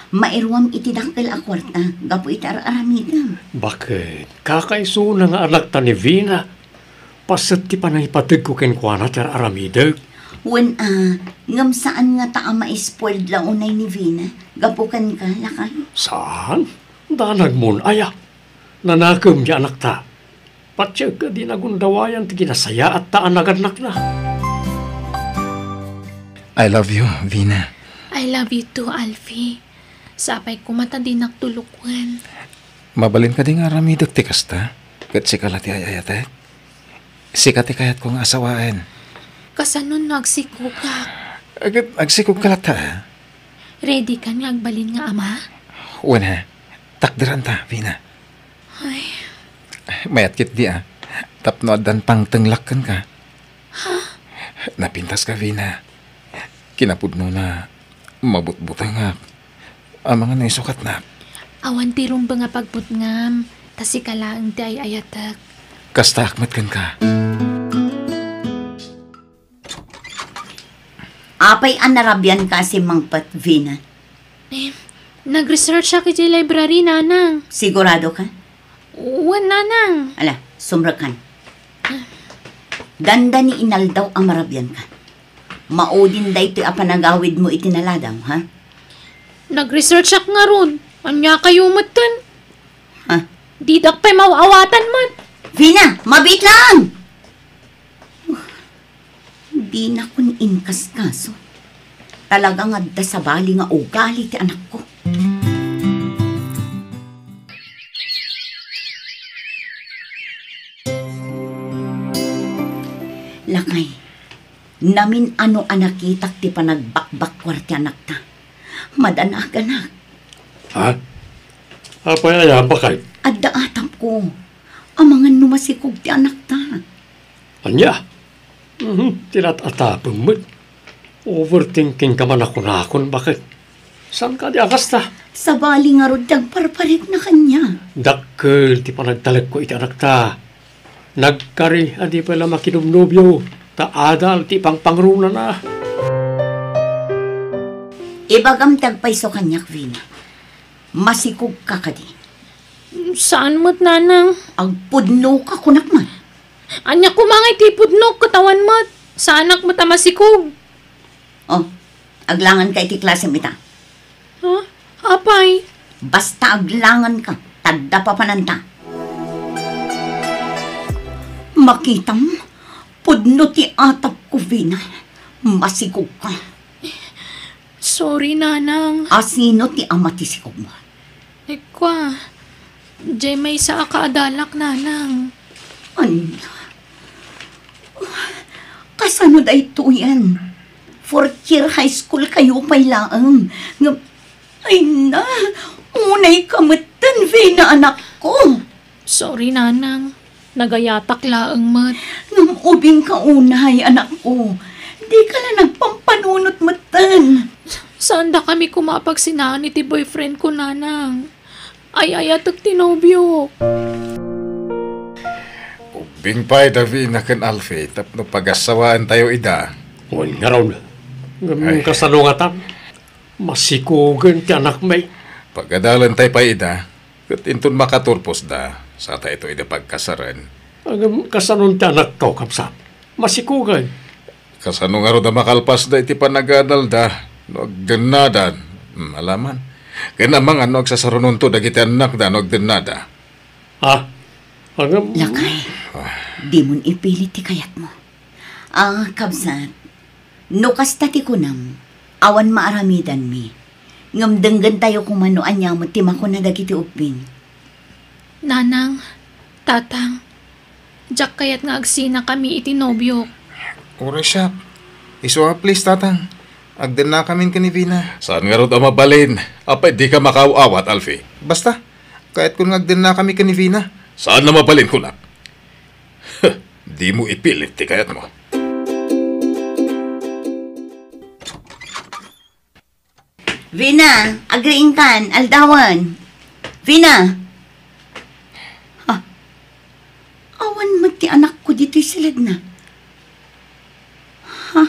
Mairuam iti dakkel a kuarta gapu iti ar-aramidem. Baket, kakaisuna nga anakta ni Vina. Paset ti panangipategko kenkuana ti ar-aramidek. Wen a, ngem saan ngata a ma-spoiled la unay ni Vina gapu kenka, lakay? Saan? Danagmon aya. Nanakem ti anakta. Patiek a di nagundawayan ti kinasayaatta a nagannakna. I love you, Vina. I love you too, Alfie. Sapay koma ta dinak tulukwen. Mabalin kadi nga aramidek ti kasta? Ket sika la ti ay-ayatek? Sika ti kayatko nga asawaen. Kasano no agsikogak? Ket agsikogka latta, a? Ready kan nga agbalin nga ama? Wen, a. Takderanta, Vina. Ay. Mayat ketdi, a. Tapno addan pangtenglak kenka. Ha? Napintaska, Vina. Kinapudnona, mabutbutengak. Amangan no isukatnak. Awan ti rumbeng a pagbutngam, ta sika laeng ti ay-ayatek. Kastaak met kenka. Apay a narabianka a simmangpet, Vina? Eh, nag-researchak iti library, Nanang. Siguradoka? Wen, Nanang. Ala, sumrekkan. Dandani inaldaw a marabianka. Maudin daytoy a panagawidmo iti naladaw, ha? Nag-researchak ngarud. Ania kayo metten? Ha? Didak pay maw-awatan met. Vina, mabiit lang! Dinakon inkaskaso. Talaga nga adda sabali nga ugali ti anakko. Lakay, namin-ano a nakitak ti panagbakbakkuar ti anakta. Madanaganak. Ha? Apay aya, baket? Adda atapko. Amangan no masikog ti anakta. Ania? Mhm, ti lat-atapem met. Overthinking ka man a kunakon, baket? Saan kadi a kasta? Sabali ngarud ti agparparikna kaniak. Dakkel ti panagtalekko iti anakta. Nagkari a di pay la makinobnobio, ta adal ti pangpangrunana. Ibagam ti agpayso kaniak, Vina. Masikogka kadi? Saan met, Nanang. Agpudnoka, kunak man. Ania koma nga iti pudnok ket awan met? Saanak met a masikog. Oh, aglanganka iti klasem ita. Ha? Apay? Basta aglanganka, ta adda papananta. Makitam, pudno ti atapko, Vina. Masikogka. Sorry, Nanang. A sino ti ama ti sikogmo? Ikua, diay maysa a kaadalak, Nanang. Ania? Kasano daytoyen? Fourth year high school kayo pay laeng. Ngem, ay na, unay ka metten, Vina, anakko. Sorry, Nanang. Nagayatak laeng met. Ngem ubingka unay, anakko. Dika la nagpampanunot metten. Saandakami koma a pagsinaan iti boyfriend ko, Nanang. Ay-ayatek ti nobio. Ubbing pay da Vina ken Alfie tapno pagassawaentayo ida. Wen ngarud. Ngem ay, kasano ngatan? Masikogen ti anakmi. Pagadalentayo pay ida. Ket inton makaturposda, satayo ida pagkasaren. Ngem kasano ti anakko, kabsat? Masikogen. Kasano ngarud a makalpasda iti panagadalda no agdennadan? Hmm, alaman. Ken amangan no agsasarunonto dagiti annakda no agdennada. Ha? Agam- Lakay, Ah. dimon ipilit ti kayatmo. Ah, kabsat, no kasta ti kunam, awan maaramidanmi. Ngem denggentayo koma no ania met ti makuna dagiti ubbing. Nanang, Tatang, diak kayat nga agsinakami iti nobiok. Uray siak. Isu a, please, Tatang. Agdennakamin ken ni Vina. Saan ngarud a mabalin? Apay, dika makaaw-awat, Alfie? Basta, kayatkon nga agdennakami ken ni Vina. Saan a mabalin, kunak? Dimo ipilit ti kayatmo. Vina, agriingkan, aldawen. Vina! Ha? Awan met ti anakko ditoy siledna. Ha?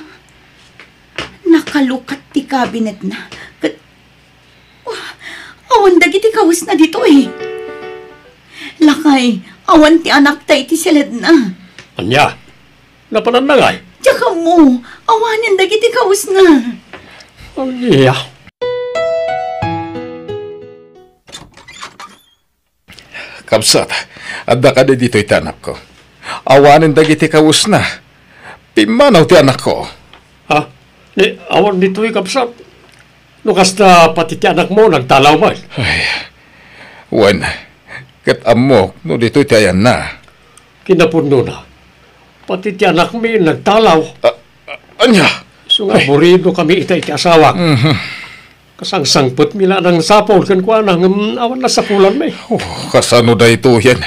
Nakalukat ti kabinetna. Ket, wa, awan dagiti kawesna ditoy. Lakay, awan ti anakta iti siledna. Ania? Napananna ngay? Diak ammo, awanen dagiti kawesna. Ania? Kabsat, adda kadi ditoy ti anakko? Awanen dagiti kawesna. Pimmanaw ti anakko. Ha? Ni, awan ditoy, kabsat. No kasta, pati ti anakmo nagtalaw man. Ay, wen, ket ammok no ditoy ti ayanna. Kinapudnona, pati ti anakmi nagtalaw. A-, a-, ania? Isu nga Ay. aburidokami ita iti asawak. Mhm. Kasangsangpetmi la a nangsapul kenkuana, ngem awan nasapulanmi. Oh, kasano daytoyen?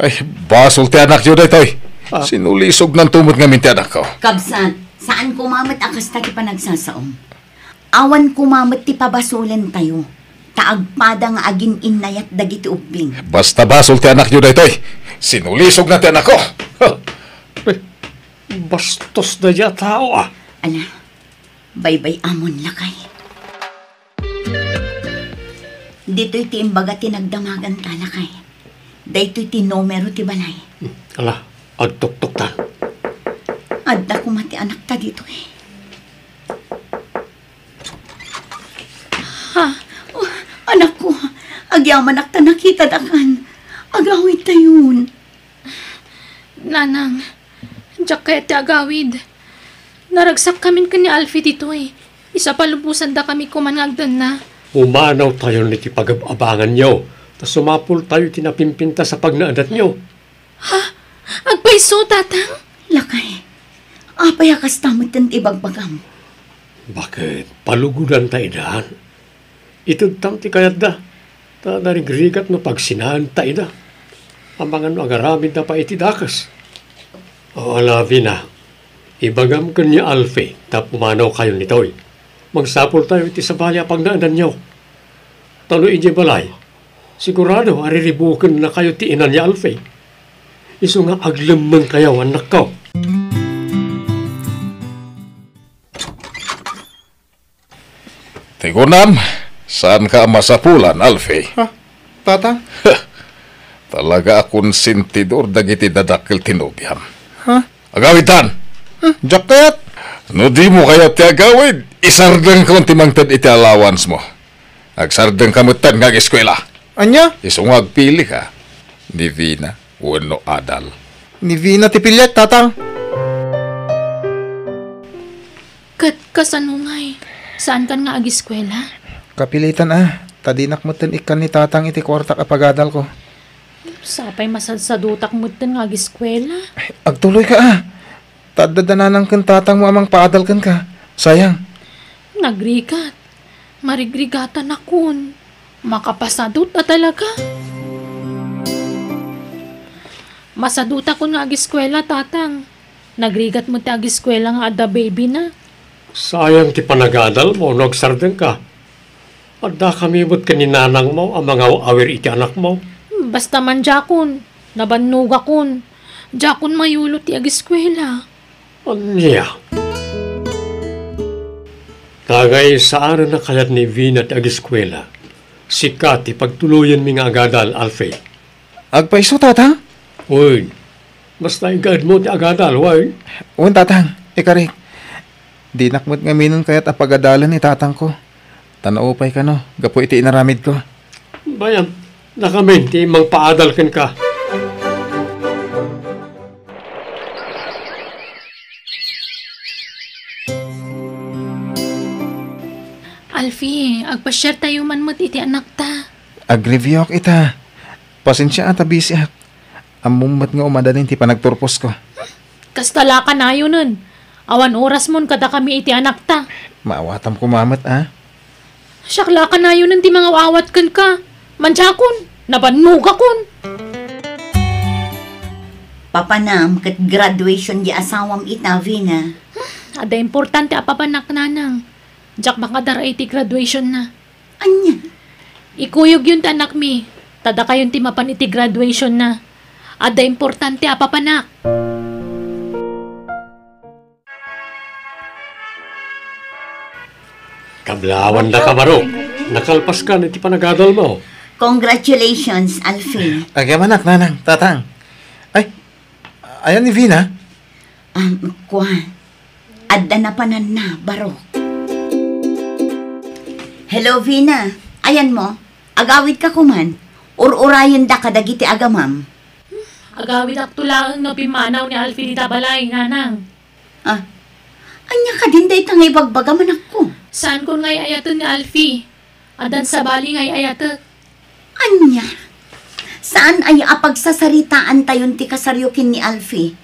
Ay, basol ti anakyo daytoy. Ah. Sinulisognanto met ngamin ti anakko. Kabsat, saan koma met a kasta ti panagsasaom. Awan koma met ti pabasolentayo, ta agpada nga agin-innayat dagiti ubbing. Basta basol ti anakyo daytoy. Sinulisogna ti anakko. Huh. Eh, bastos daydiay a tao, ah. Ala, baybay-amon, lakay. Ditoy ti imbaga ti nagdamaganta, lakay. Daytoy ti numero ti balay. Hmm, ala, agtuktoktan. Adda koma ti anakta ditoy. Ha? Oh, anakko, agyamanak ta nakitadakan. Agawidtayon. Nanang, diak kayat ti agawid. Naragsakkamin ken ni Alfie ditoy. Isu a palubosan dakami koman nga agdenna. Pumanawtayon iti pagab-abanganyo, ta sumapultayo iti napimpintas a pagnaedatnyo. Ha? Agpayso, Tatang? Lakay, apay a kasta metten ti ibagbagam? Baket, palugodanta idan. Itedtam ti kayatda, ta narigrigat no pagsinaenta ida. Amangan no agaramidda pay iti dakes. O, ala, Vina, ibagam ken ni Alfie ta pumanawkayon ditoy. Mangsapultayo iti sabali a pagnaedanyo. Ta no idiay balay, sigurado a riribukennakayo ti ina ni Alfie. Isu nga aglemmengkayo, annakko. Ti kunam, saanka a masapulan, Alfie? Ha? Tatang? Talaga a konsentidor dagiti dadakkel ti nobiam. Ha? Agawidtan! Hmm, diak kayat. No dimo kayat ti agawid, isardengkon ti mangted iti allowance mo. Agsardengka metten nga ageskuela. Ania? Isu nga agpilika, ni Vina wenno adal. Ni Vina ti piliek, Tatang. Ket kasano ngay? Saankan nga ageskuela? Kapilitan a, ta dinak metten ikkan ni Tatang iti kuartak a pagadalko. Sapay masadsadutak metten nga ageskuela. Ay, agtuloyka a. Ta adda da nanang ken tatangmo a mangpaadal kenka. Sayang. Nagrigat. Marigrigatanakon. Makapasadut a talaga. Masadutakon nga ageskuela, Tatang. Nagrigat met ti ageskuela nga adda baby na. Sayang ti panagadalmo no agsardengka. Addakami met ken ni nanangmo a mangaw-awir iti anakmo. Basta man diakon, nabannogakon. Diakon mayulo ti ageskuela. Ania? Ngay saanen a kayat ni Vina ti ageskuela. Sika ti pagtuloyenmi nga agadal, Alfie. Agpayso, Tatang? Wen. Basta igaedmo ti agadal, wen? Wen, Tatang. Ikarik. Dinak met ngaminen kayat a pagadalen ni tatangko. Ta naupay kano gapu iti inaramidko. Bayam, dakamin ti mangpaadal kenka. Alfie, agpasiartayo man met iti anakta. Agreviewak ita. Pasensia a ta busyak. Ammom met nga umadanin ti panagturposko. Kasta la kanayonen. Awan orasmon kadakami iti anakta. Maawatam koma met, a? Siak la kanayonen ti mangaw-awat kenka. Mandiakon, nabannogakon. Papanam ket graduation di asawam ita, Vina. Adda importante a papanak, nanang. Diak makadar-ay ti graduation na. Ania? Ikuyogyon ti anakmi, ta dakayon ti mapan iti graduation na. Adda importante a papanak. Kablaawan da ka, Barok. Nakalpas ka iti panagadal mo. Congratulations, Alfie. Agyamanak, nanang, tatang. Ay, ayan ni Vina? Um, kua. Adda napananna, Barok. Hello, Vina. Ayan mo? Agawid ka kuman. Ur-urayen da kadagiti agamam. Agawid akto laeng no pimmanaw ni Alfie dita balay, nanang. Ah, ania kadin dayta nga ibagbagam, anakko? Saankon nga ay-ayaten ni Alfie. Addan sabali nga ay-ayatek. Ania? Saan aya a pagsasaritaantayon ti kasaryo ken ni Alfie?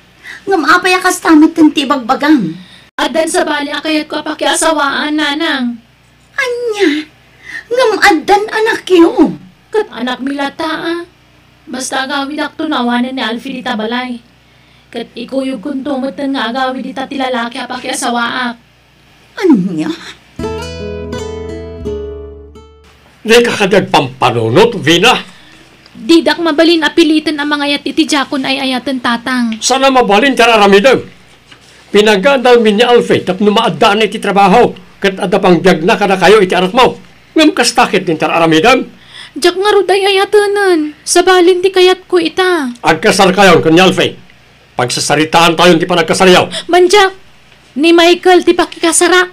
Ngem apay a kasta metten ti ibagbagam? Addan sabali a kayatko a pakiasawaan, nanang. Ania? Ngem addan anakyo? Ket anakmi latta, a. Basta agawidakto no awanen ni Alfie dita balay. Ket ikuyogkonto metten nga agawid dita ti lalaki a pakiasawaak. Ania? Dika kadi agpampanunot, Vina? Didak mabalin a piliten a mangayat iti diakon ay-ayaten, tatang. Saan a mabalin ti ar-aramidem. Pinagadalmi ni Alfie tapno maaddaan iti trabaho, ket adda pangbiagna kadakayo iti anakmo. Ngem kasta ket ti ar-aramidem. Diak ngarud ay-ayatenen. Sabalin ti kayatko ita. Agkasarkayon ken ni Alfie. Pagsasaritaantayon ti panagkasaryo. Mandiak, ni Michael ti pakikasarak.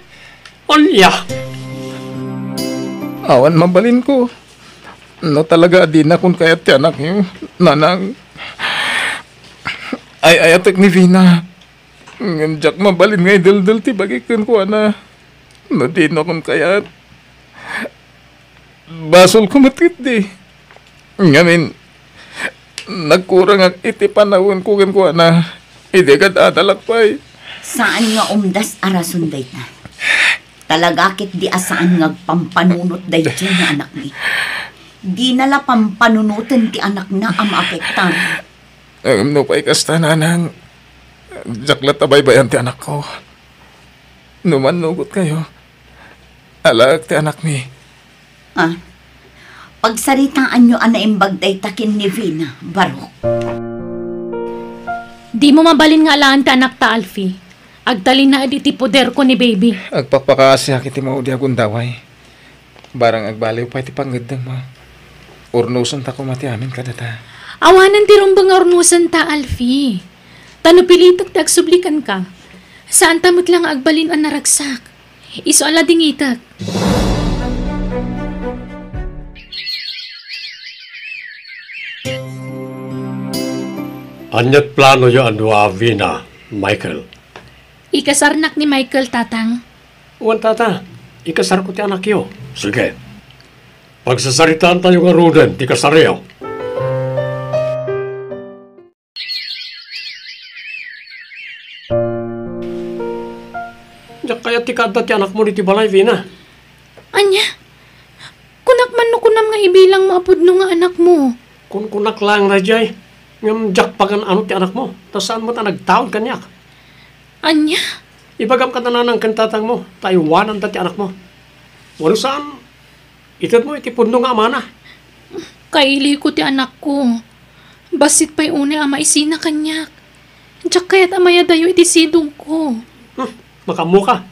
Ania? Awan mabalinko. No talaga a dinakon kayat ti anakyo, nanang. Ay-ayatek ni Vina. Ngem diak mabalin nga ideldel ti bagik kenkuana. No dinakon kayat, basolko met ketdi. Ngamin, nagkurangak iti panawenko kenkuana idi agad-adalak pay. Saan nga umdas a rason dayta. Talaga ketdi a saan nga agpampanunot daytoy nga anakmi. Dina la pampanunoten ti anakna a maapektar. Ngem nupay kasta, nanang, diak latta baybayan ti anakko. No mannugotkayo, alaek ti anakmi. Ah, pagsaritaanyo a naimbag dayta ken ni Vina, Barok. Dimo mabalin nga alaen ti anakta, Alfie. Agtalinaed iti poderko ni baby. Agpakpakaasiak iti maudi a gundaway. Barang agbaliw pay ti pangngeddengmo, urnosenta koma ti amin kadata. Awanen ti rumbeng nga urnosenta, Alfie. Ta no pilitek ti agsubli kenka, saanta met la nga agbalin a naragsak. Isu a ladingitek. Ania't planoyo a dua, Vina, Michael? Ikasarnak ni Michael, tatang. Wen, tata, ikasarko ti anakyo. Sige. Pagsasaritaantayo ngaruden ti kasaryo. Diak kayat ti kaadda ti anakmo ditoy balay, Vina. Ania? Kunak man no kunam nga ibilangmo a pudno nga anakmo. Kunkunak laeng daydiay, ngem diak pagan-ano ti anakmo, ta saan met a nagtaud kaniak. Ania? Ibagam kada nanang ken tatangmo, ta aywananda ti anakmo. Wano saan, itedmo iti pudno nga amana. Kailihko ti anakko. Bassit pay unay a maisina kaniak. Diak kayat a mayadayo iti sidongko. Hmm, makaammoka.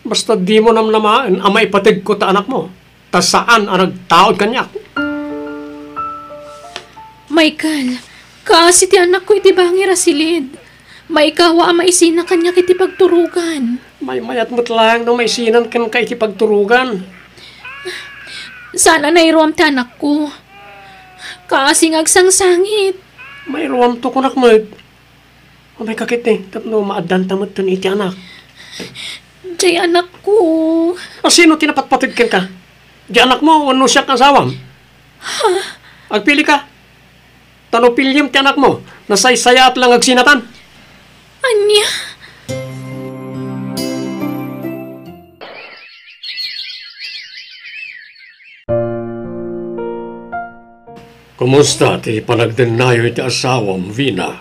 Basta dimo namnamaen a maipategko ta anakmo, ta saan a nagtaud kaniak. Michael, kaasi ti anakko iti bangir a silid. Maikawa a maisina kaniak iti pagturogan. Maymayat met laeng no maisinan kenka iti pagturogan. Saan a nairuam ti anakko. Kaasi nga agsangsangit. Mairuamto, kunak met. Umayka ketdi tapno maaddanta metten iti anak. Diay anakko. A, sino ti napatpateg kenka? Diay anakmo wenno siak nga asawam? Agpilika. Ta no piliem ti anakmo, nasaysayaat la nga agsinatan. Ania? Kumusta ti panagdennayo iti asawam, Vina?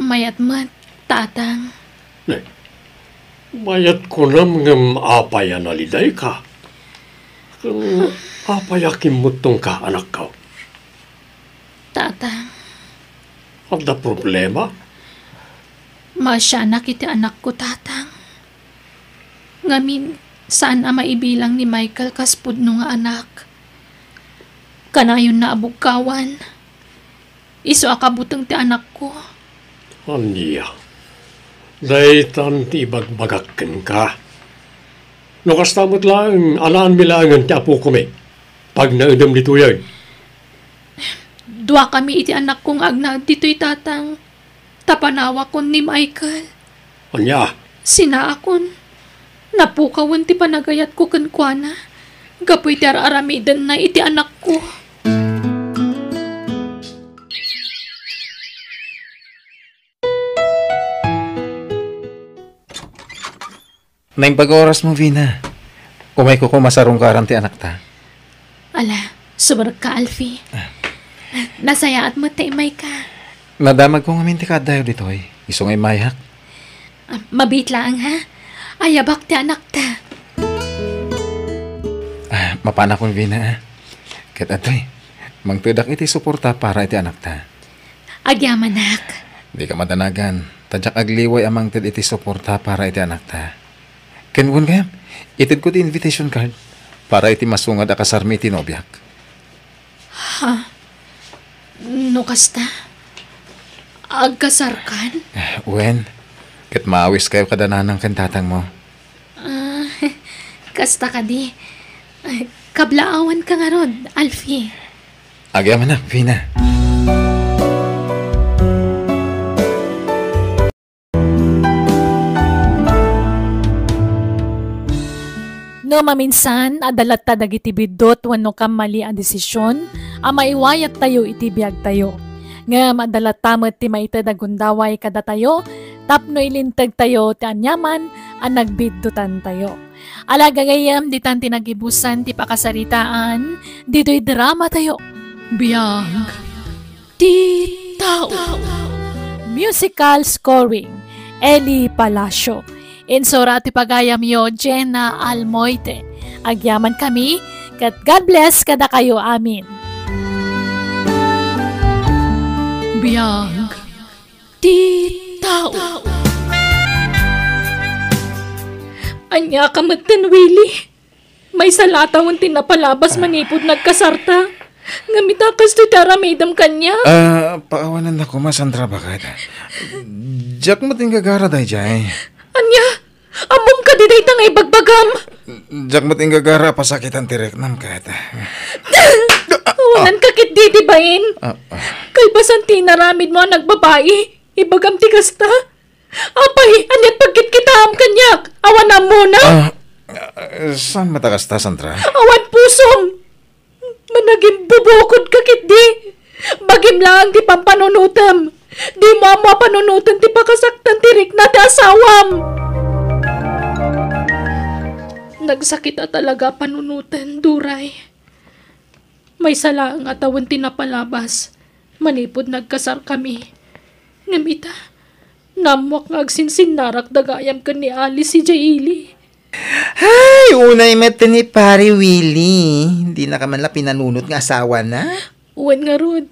Mayat met, Tatang. Ne, mayat kunam ngem apay a nalidayka? Ken apay a kimmuttongka, anakko? Tatang. Adda problema? Maasianak iti anakko, Tatang. Ngamin, saan a maibilang ni Michael kas pudno nga anak. Kanayonna a bugkawan. Isu a kabuteng ti anakko. Ania? Daytan ti ibagbagak kenka. No kasta met laeng, alaanmi laengen ti apokomi. Pagnaedem ditoyen. Duakami iti anakko nga agnaed ditoy, Tatang. Ta panawakon ni Michael. Ania? Sinaakon. Napukawen ti panagayatko kenkuana gapu iti ar-aramidenna iti anakko. Naimbag nga orasmo, Vina. Umayko koma sarungkaran ti anakta. Ala, sumurekka, Alfie. Ah. Nasayaat met ta immayka. Nadamagko ngamin ti kaaddayo ditoy. Isu nga immayak. Ah, mabiit laeng, ha? Ayabak ti anakta. Ah, mapanakon, Vina, ah. Ket adtoy, mangtedak iti suporta para iti anakta. Agyamanak. Dika madanagan, ta diak agliway a mangted iti suporta para iti anakta. Ken wen gayam, itedko ti invitation card para iti masungad a kasarmi iti nobiak. Ha? No kasta? Agkasarkan? Wen, ket maawiskayo kada nanang ken tatangmo. Ah, kasta kadi. Kablaawanka ngarud, Alfie. Agyamanak, Vina. No maminsan, adda latta dagiti biddut wenno kammali a desisyon a maiwayattayo iti biagtayo. Ngem adda latta met ti maited a gundaway kadatayo tapno ilintegtayo ti aniaman a nagbiddutantayo. Ala, gagayyem, ditan ti nagibusan ti pakasaritaan ditoy dramatayo. Biag ti tao. Musical scoring, Eli Palacio. Insura ti pagayamyo, Jenna Almoite. Agyaman kami, ket God bless kadakayo amin. Biag ti tao. Ania ka metten, Willie? Maysa la tawen ti napalabas manipud nagkasarta. Ngem ita, kastoy ti aramidem kaniak. Ah, paawanannak koma, Sandra, baket. Diak met inggagara daydiay. Ania? Ammom kadi dayta nga ibagbagam? Diak met inggagara a pasakitan ti riknam ket. Awananka ketdi, di bain? Ah, ah. Kalpasan ti inaramidmo a nagbabai, ibagam ti kasta. Apay, ania't pagkitkitaam kaniak? Awan ammona? Ah, ah, saan met a kasta, Sandra? Awan pusom! Managimbubukodka ketdi! Bagim laeng ti pampanunotem! Dimo ammo a panunoten ti pakasaktan ti rikna ti asawam! Nagsakit a talaga a panunoten, Duray. Maysa laeng a tawen ti napalabas manipud nagkasarkami. Ngem ita, naammoak nga agsinsinnarak da gayam ken ni Alice idiay ili. Ay, unay met ni Pare Willie. Dinaka man la pinanunot nga asawana? Wen ngarud,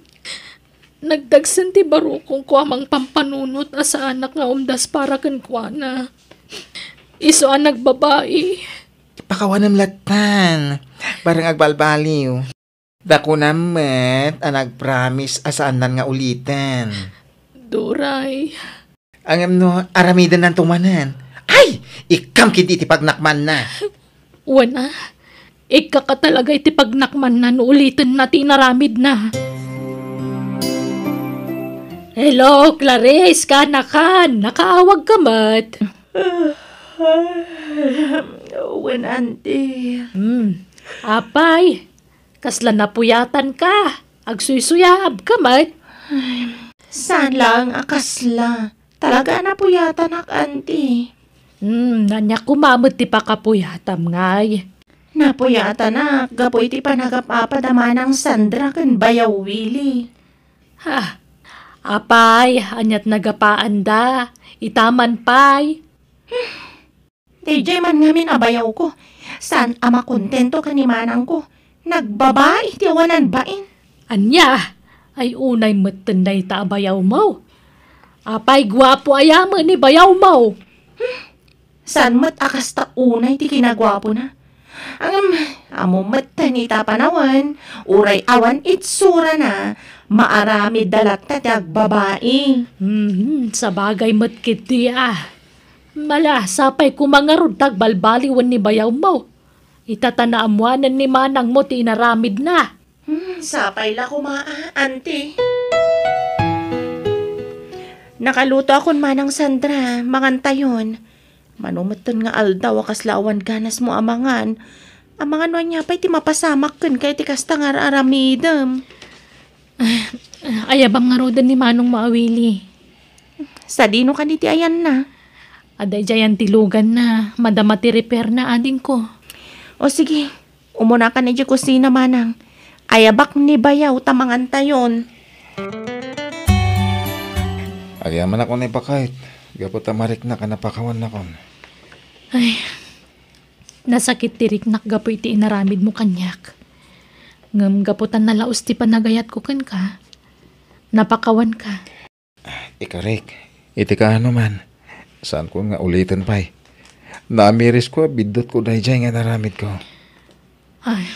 nagdagsen ti barukongko a mangpampanunot a saanak nga umdas para kenkuana. Isu a nagbabai. Pakawanem lattan. Bareng agbalbaliw. Ta kunam met a nagpromise a saannan nga uliten. Duray. Ngem no, aramidennanto manen. Ay, ikkam ketdi iti pagnakmanna. Wen a, ikkaka talaga iti pagnakmanna no ulitenna ti inaramidna. Hello, Clarice, kaanakan, nakaawagka met? Wen, anti. Hmm, apay, kasla napuyatanka? Agsuysuyaabka met? Saan laeng a kasla. Talaga a napuyatanak, anti. Hmm, ania koma met ti pakapuyatam ngay? Napuyatanak gapu iti panagap-apad a Manang Sandra ken Bayaw Willie. Ha, apay, aniat nagapaanda? Itaman pay. Daydiay man ngamin a bayawko. Saan a makontento ken ni manangko. Nagbabai ti awanan bain. Ania? Ay, unay metten dayta a bayawmo. Apay, guapo aya met ni bayawmo? Saan met a kasta unay ti kinaguapona? Ngem, ammo metten ita a panawen, uray awan itsurana, maaramidda latta ti agbabai. Mhm, sabagay met ketdi a. Ala, sapay koma ngarud ta agbalbaliwen ni bayawmo. Ita ta naammoanen ni manangmo ti inaramidna. Hmm, sapay la koma a, anti. Nakalutoakon, Manang Sandra, mangantayon. Mano metten nga aldaw a kasla awan ganasmo a mangan. Amangan no ania pay ti mapasamak kenka iti kasta nga ar-aramidem. Ah, ayabam ngaruden ni manongmo a Willie. Sadino kadi ti ayanna? Adda idiay antiluganna, madama ti repairna, adingko. O sige, umunakan idiay kusina, manang. Ayabak ni bayaw ta mangantayon. Agyamanak unay, baket, gapu ta mariknak a napakawannakon. Ay, nasakit ti riknak gapu iti inaramidmo kaniak. Ngem gapu ta nalaus ti panagayatko kenka, napakawanka. Ikarik, iti kaano man, saanko nga uliten pay. Namirisko a biddutko daydiay nga inaramidko. Ay.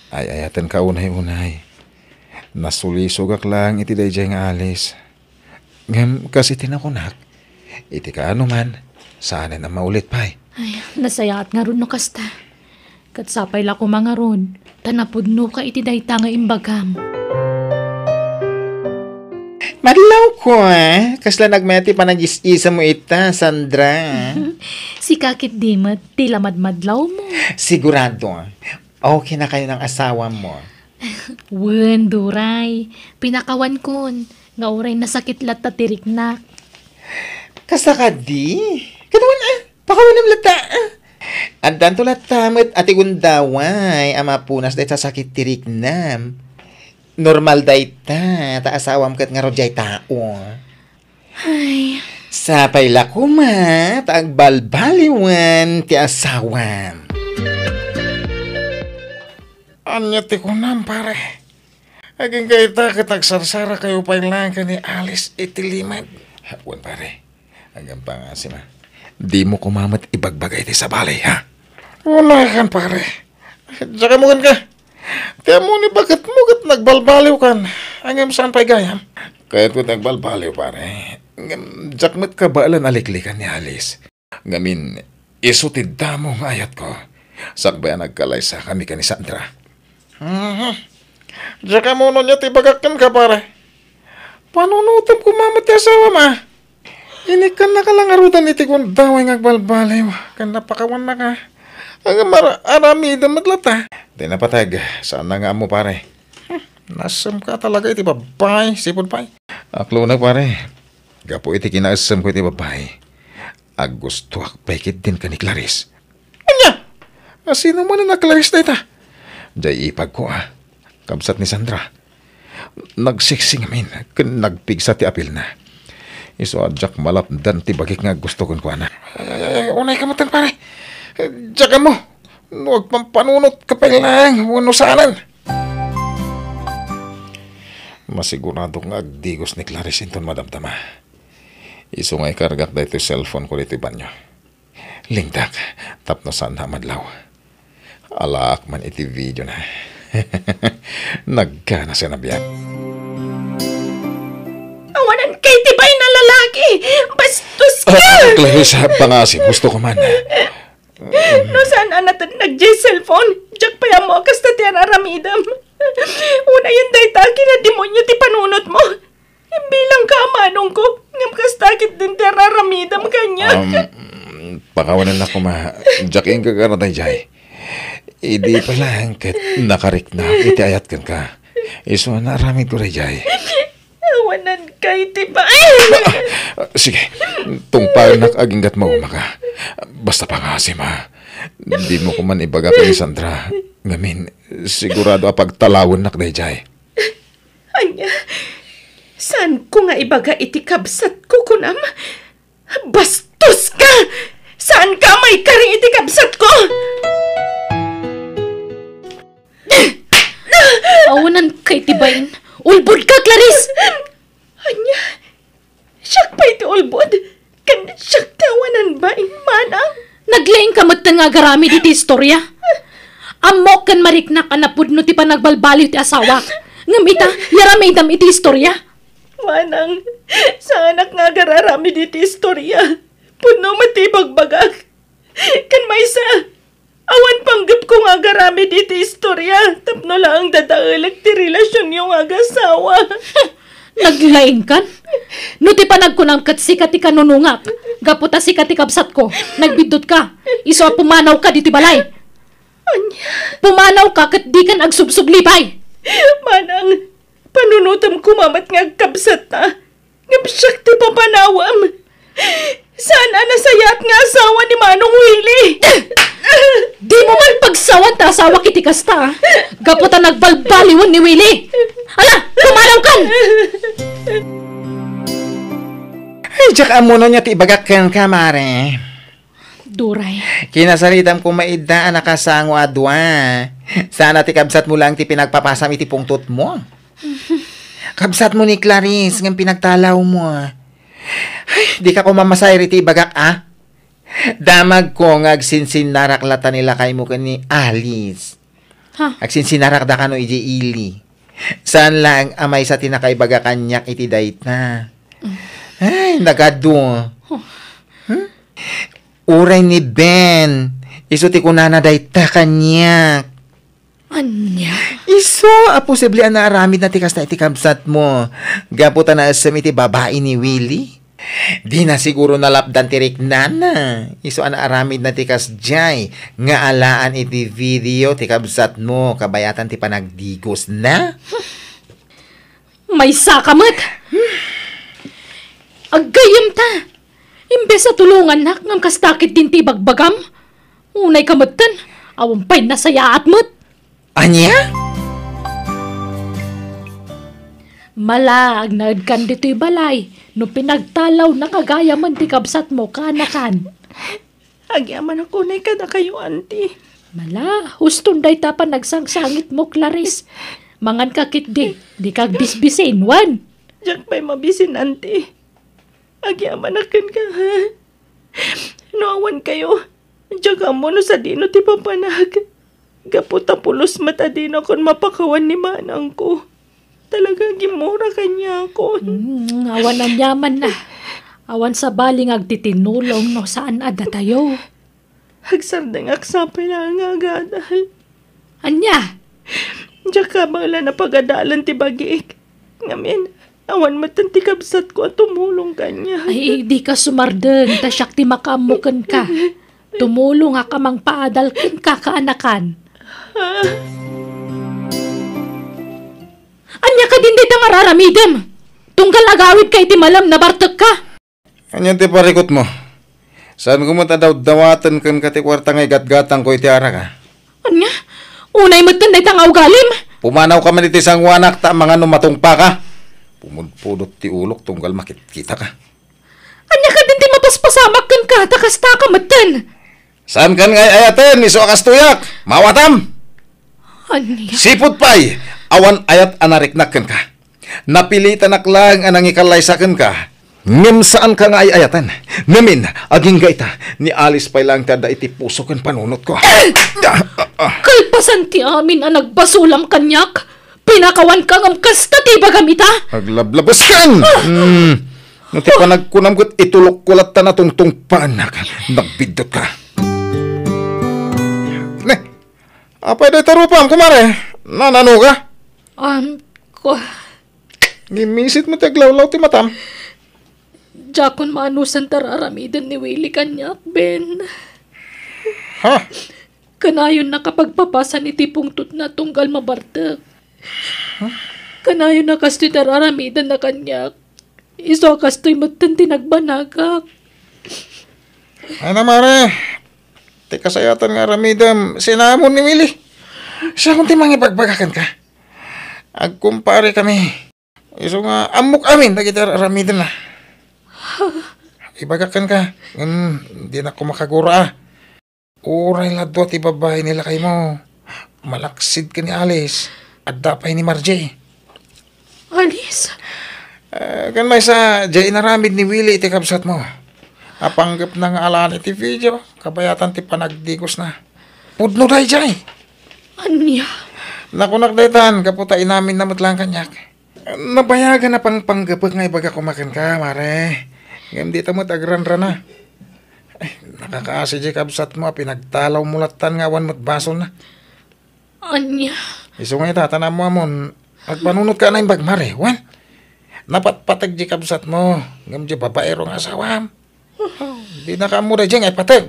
Ay-ayatenka unay-unay. Nasulisogak laeng iti daydiay nga alis. Ngem kas iti nakunak, iti kaano man, saanen a maulit pay. Ay, nasayaat ngarud no kasta. Ket sapay la koma ngarud, ta napudnoka iti dayta nga imbagam. Madlawko, ah. Kasla nagmayat ti panagis-isamo ita, Sandra. Sika ketdi met ti lamadmadlawmo. Sigurado, ah. Okay na kayo ng asawa mo. Wen, Duray. Pinakawankon, nga uray nasakit latta ti riknak. Kasta kadi? Kaduan, ah. Pakawanem latta, ah. Addanto latta met a ti gundaway a mapunas dayta sakit ti riknam. Normal dayta, ta asawam ket ngarud diay tao. Ay. Sapay la koma, ta agbalbaliwen ti asawam. Ania ti kunam, pare? Agingga ita ket agsarsarakayo pay laeng ken ni Alice iti limed. Wen, pare. Aggampang a sima. Dimo koma met ibagbaga iti sabali, ha? Unayakan, pare. Diak ammo kenka. Ti ammo ni baketmo ket nagbalbaliwkan. Ngem saan pay gayam? Kayatko ti agbalbaliw, pare. Ngem diak met kabaelan a liklikan ni Alice. Ngamin, isu ti damo nga ayatko. Sakbay a nagkalaysakami ken ni Sandra. Mhm. Diak ammo no ania ti ibagak kenka, pare. Panunotem koma met ti asawam, a. Inikkannaka la ngaruden iti gundaway nga agbalbaliw ken napakawannaka. Ngem ar-, aramidem met latta. Ti napateg, saanna nga ammo, pare. Hmm, nasemka talaga iti babbai, sipud pay. Aklona, pare. Gapu iti kinaesemko iti babbai, aggustoak pay ketdin ken ni Clarice. Ania? A, sino manen a Clarice dayta? Diay ipagko, a. Kabsat ni Sandra. Nagseksi ngamin ken nagpigsa ti apilna. Isu a diak malapdan ti bagik nga aggusto kenkuana. Ay, ay, ay, unayka metten, pare. Diak ammo no agpampanunotka pay laeng wenno saanen. Masiguradok nga agdigos ni Clarice inton madamdama. Isu nga ikargak daytoy cellphone-ko ditoy banio. Lingtak, tapno saanna a madlaw. Alaak man iti video na. Nagkana sa nabiag. Awanan kay ti bain a lalaki! Bastos Ah, Clarice, pangasim, husto ko man. No saan a natennag diay cellphone, diak pay ammo a kasta ti ar-aramidem. Unayen dayta a kinademonio ti panunotmo. Imbilangka a manongko, ngem kasta ketdin ti ar-aramidem kaniak. Um, pakawanennak koma, diak inggagara daydiay. Idi pay laeng ket nakariknak iti ayat kenka. Isu a naaramidko daydiay. Awanan kay ti pa- Ah, sige, tungpaennak agingga't maumaka. Basta pangasim, ha. Dimo koman ibaga ken ni Sandra. Ngamin, sigurado a pagtalawennak daydiay. Ania? Saanko nga ibaga iti kabsatko, kunam? Bastoska! Saanka a maikari iti kabsatko! Awanan kay ti bain. Ulbodka, Clarice! Ania? Siak pay ti ulbod? Ken siak ti awanan bain, manang? Naglaingka metten nga agaramid iti istorya. Ammok ken mariknak a napudno ti panagbalbaliw ti asawak. Ngem ita, yaramidam iti istorya. Manang, saanak nga agararamid iti istorya. Pudno met ti ibagbagak. Ken maysa, awan panggepko nga agaramid iti istorya tapno laeng dadaelek ti relasionyo nga agasawa. Naglaingkan? No ti panagkunam ket sika ti kanunongak, gapu ta sika ti kabsatko, nagbiddutka, isu a pumanawka ditoy balay. Ania? Pumanawka ket dikan agsubsublipay. Manang, panunotem koma met nga agkabsatta. Ngem siak ti papanawem. Saan a nasayaat nga asawa ni Manong Willy. Dimo man pagsawan ta asawak iti kasta, a. Gapu ta nagbalbaliwen ni Willy. Ala, pumanawkan! Ay, diak ammo no ania ti ibagak kenka, mare. Duray. Kinasaritam koma ida a nakasango a dua. Saan a ti kabsatmo laeng ti pinagpapasam iti pungtotmo. Kabsatmo ni Clarice ngem pinagtalawmo. Ay, dika koma masayro iti ibagak, a? Damagko nga agsinsinnarak latta ni lakaymo ken ni Alice. Ha? Agsinsinnarak da kano idiay ili. Saan laeng a maysa ti nakaibaga kaniak iti dayta. Mm. Ay, nagadu. Huh. Hmm? Uray ni Ben, isu ti kunana dayta kaniak. Ania? Isu a posible a naaramidna ti kasta iti kabsatmo. Gapu ta naessem iti babai ni Willy. Dina siguro nalapdan ti riknana. Isu a naaramidna ti kasdiay nga alaan iti video ti kabsatmo kabayatan ti panagdigosna. Maysaka met! Aggayyemta! Imbes a tulongannak ngem kasta ketdin ti ibagbagam. Unayka metten, awan pay nasayaat met. Ania? Mala, agnaedkan ditoy balay no pinagtalawnaka gayamen ti kabsatmo, kaanakan. Agyamanak unay kadakayo, Auntie. Mala, huston dayta a panagsangsangitmo, Clarice. Manganka ketdi, dika agbisbisin, wen. Diak pay mabisin, Auntie. Agyamanak kenka, ha? No awan kayo, diak ammo no sadino ti papanak. Gapu ta pulos met a dinakon mapakawan ni manangko. Talaga, gimmura kaniakon. Hmm, awan aniamanna. Awan sabali nga agtitinulong no saan a datayo. Agsardengak sapay laeng nga agadal. Ania? Diak kabaelan a pagadalen ti bagik. Ngamin, awan metten ti kabsatko a tumulong kaniak. Ay, dika sumardeng, ta siak ti makaammo kenka. Tumulongak a mangpaadal kenka, kaanakan. Ah. Ania kadin dayta nga ar-aramidem? Tunggal agawidka iti malem, nabartekka. Ania ti parikutmo? Saanko met a dawdawaten kenka ti kuarta nga igatgatangko iti arak, a? Ania? Unay metten dayta nga ugalim? Pumanawka man iti sangoanak ta amangan no matungpaka. Pumudpudot ti ulok tunggal makitkitaka. Ania kadin ti mapaspasamak kenka ta kastaka metten? Saankan nga ay-ayaten, isu a kastoyak? Maawatam! Ania? Sipud pay, awan ayat a nariknak kenka. Napilitanak laeng a nangikallaysa kenka, ngem saanka nga ay-ayaten. Ngamin, agingga ita, ni Alice pay laeng ti adda iti puso ken panunotko. Kalpasan ti amin a nagbasolam kaniak, pinakawanka ngem kasta ti ibagam ita? Aglablabeskan! Hmm. No ti panagkunam ket itulokko latta a tungtungpaannak, nagbiddutka. Ne, apay dayta rupam, kumare? Nanano ka? Um, ko, Gimmisit met ti aglawlaw ti matam. Diakon maanusan ti ar-aramiden ni Willie kaniak, Ben. Ha? Kanayon a kapagpapasan iti pungtotna tunggal mabartek. Kanayon a kastoy ti ar-aramidenna kaniak. Isu a kastoy metten ti nagbanagak. Ay na, mare. Ti kasayatan nga aramidem, sinamon ni Willie. Siakon ti mangibagbagaken ka. Agkumpare kami. Isu nga ammok amin dagiti ar-aramidenna. Ibagak kenka, ngem dinak koma kagura a. Uray la dua ti babbai ni lakaymo, malaksid ken ni Alice, adda pay ni Margie. Alice? Eh, ken maysa, diay inaramid ni Willie iti kabsatmo. Apanggepna nga alaen iti video, kabayatan ti panagdigosna. Pudno daydiay. Ania? Nakunak daytan, gapu ta inaminna met laeng kaniak. Nabayagan a pangpanggepek nga ibaga koma kenka, mare. Ngem dita met agranrana. Ay, nakakaasi diay kabsatmo a pinagtalawmo lattan nga awan met basolna. Ania? Isu nga ita, ta naammoamon, agpanunotka a naimbag, mare, wen? Napatpateg diay kabsatmo, ngem diay babaero nga asawam. Dinaka ammo daydiay nga ipateg.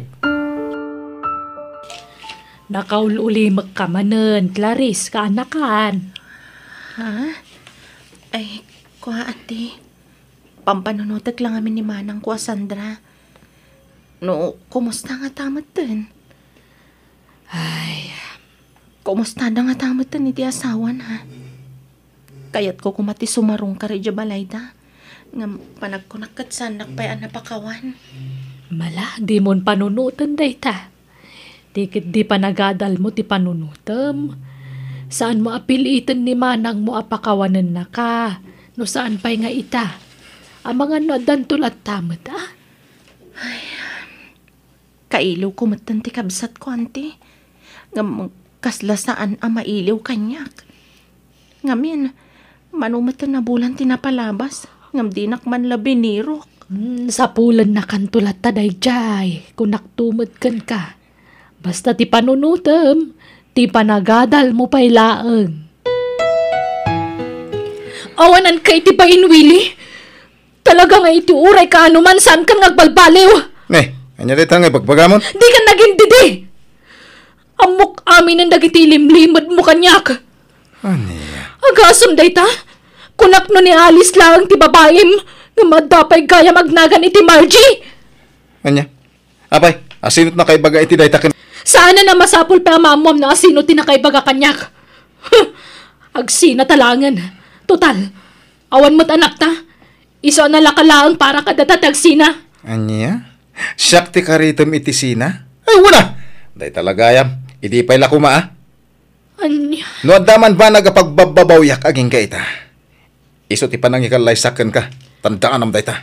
Nakaul-ulimekka manen, Clarice, kaanakan. Ha? Ay, kua, ate. Pampanunotek la ngamin ni manangko a Sandra. No, kumusta ngata metten? Ay. Kumusta da ngata metten iti asawana? Kayatko koma ti sumarungkar idiay balayda. Ngem panagkunak ket saannak pay a napakawan. Mala, dimon panunoten dayta. Ti ket di panagadalmo ti panunotem. Saanmo a piliiten ni manangmo a pakawanennaka. No saan pay nga ita. Amangan no addanto latta met, a? Ay, kailiwko metten ti kabsatko, anti. Ngem kasla saan a mailiw kaniak. Ngamin, mano metten a bulan ti napalabas, ngem dinak man la binirok. Hmm, sapulennakanto latta daydiay, kunakto met kenka. Basta ti panunotem, ti panagadalmo pay laeng. Awananka iti bain, Willie? Talaga nga iti uray kaano man, saankan nga agbalbaliw. Ne, ania dayta nga ibagbagamon? Dikan nagindidi. Ammok aminen dagiti limlimedmo kaniak. Ania? Agasem dayta? Kunak no ni Alice laeng ti babaim, ngem adda pay gayam agnagan iti Margie. Ania? Apay, asino ti nakaibaga iti dayta ken? Saanen a masapul pay a maammuam no asino ti nakaibaga kaniak. Agsina ta laengen. Total, awan met anakta. Isu a nalaka laeng para kadata ti agsina. Ania? Siak ti karitem iti sina? Ay, wala! Dayta la gayam. Idi pay la koma, a? Ania? No adda man banag a pagbabbabawiak agingga ita, isu ti panangikallaysak kenka. Tandaanam dayta.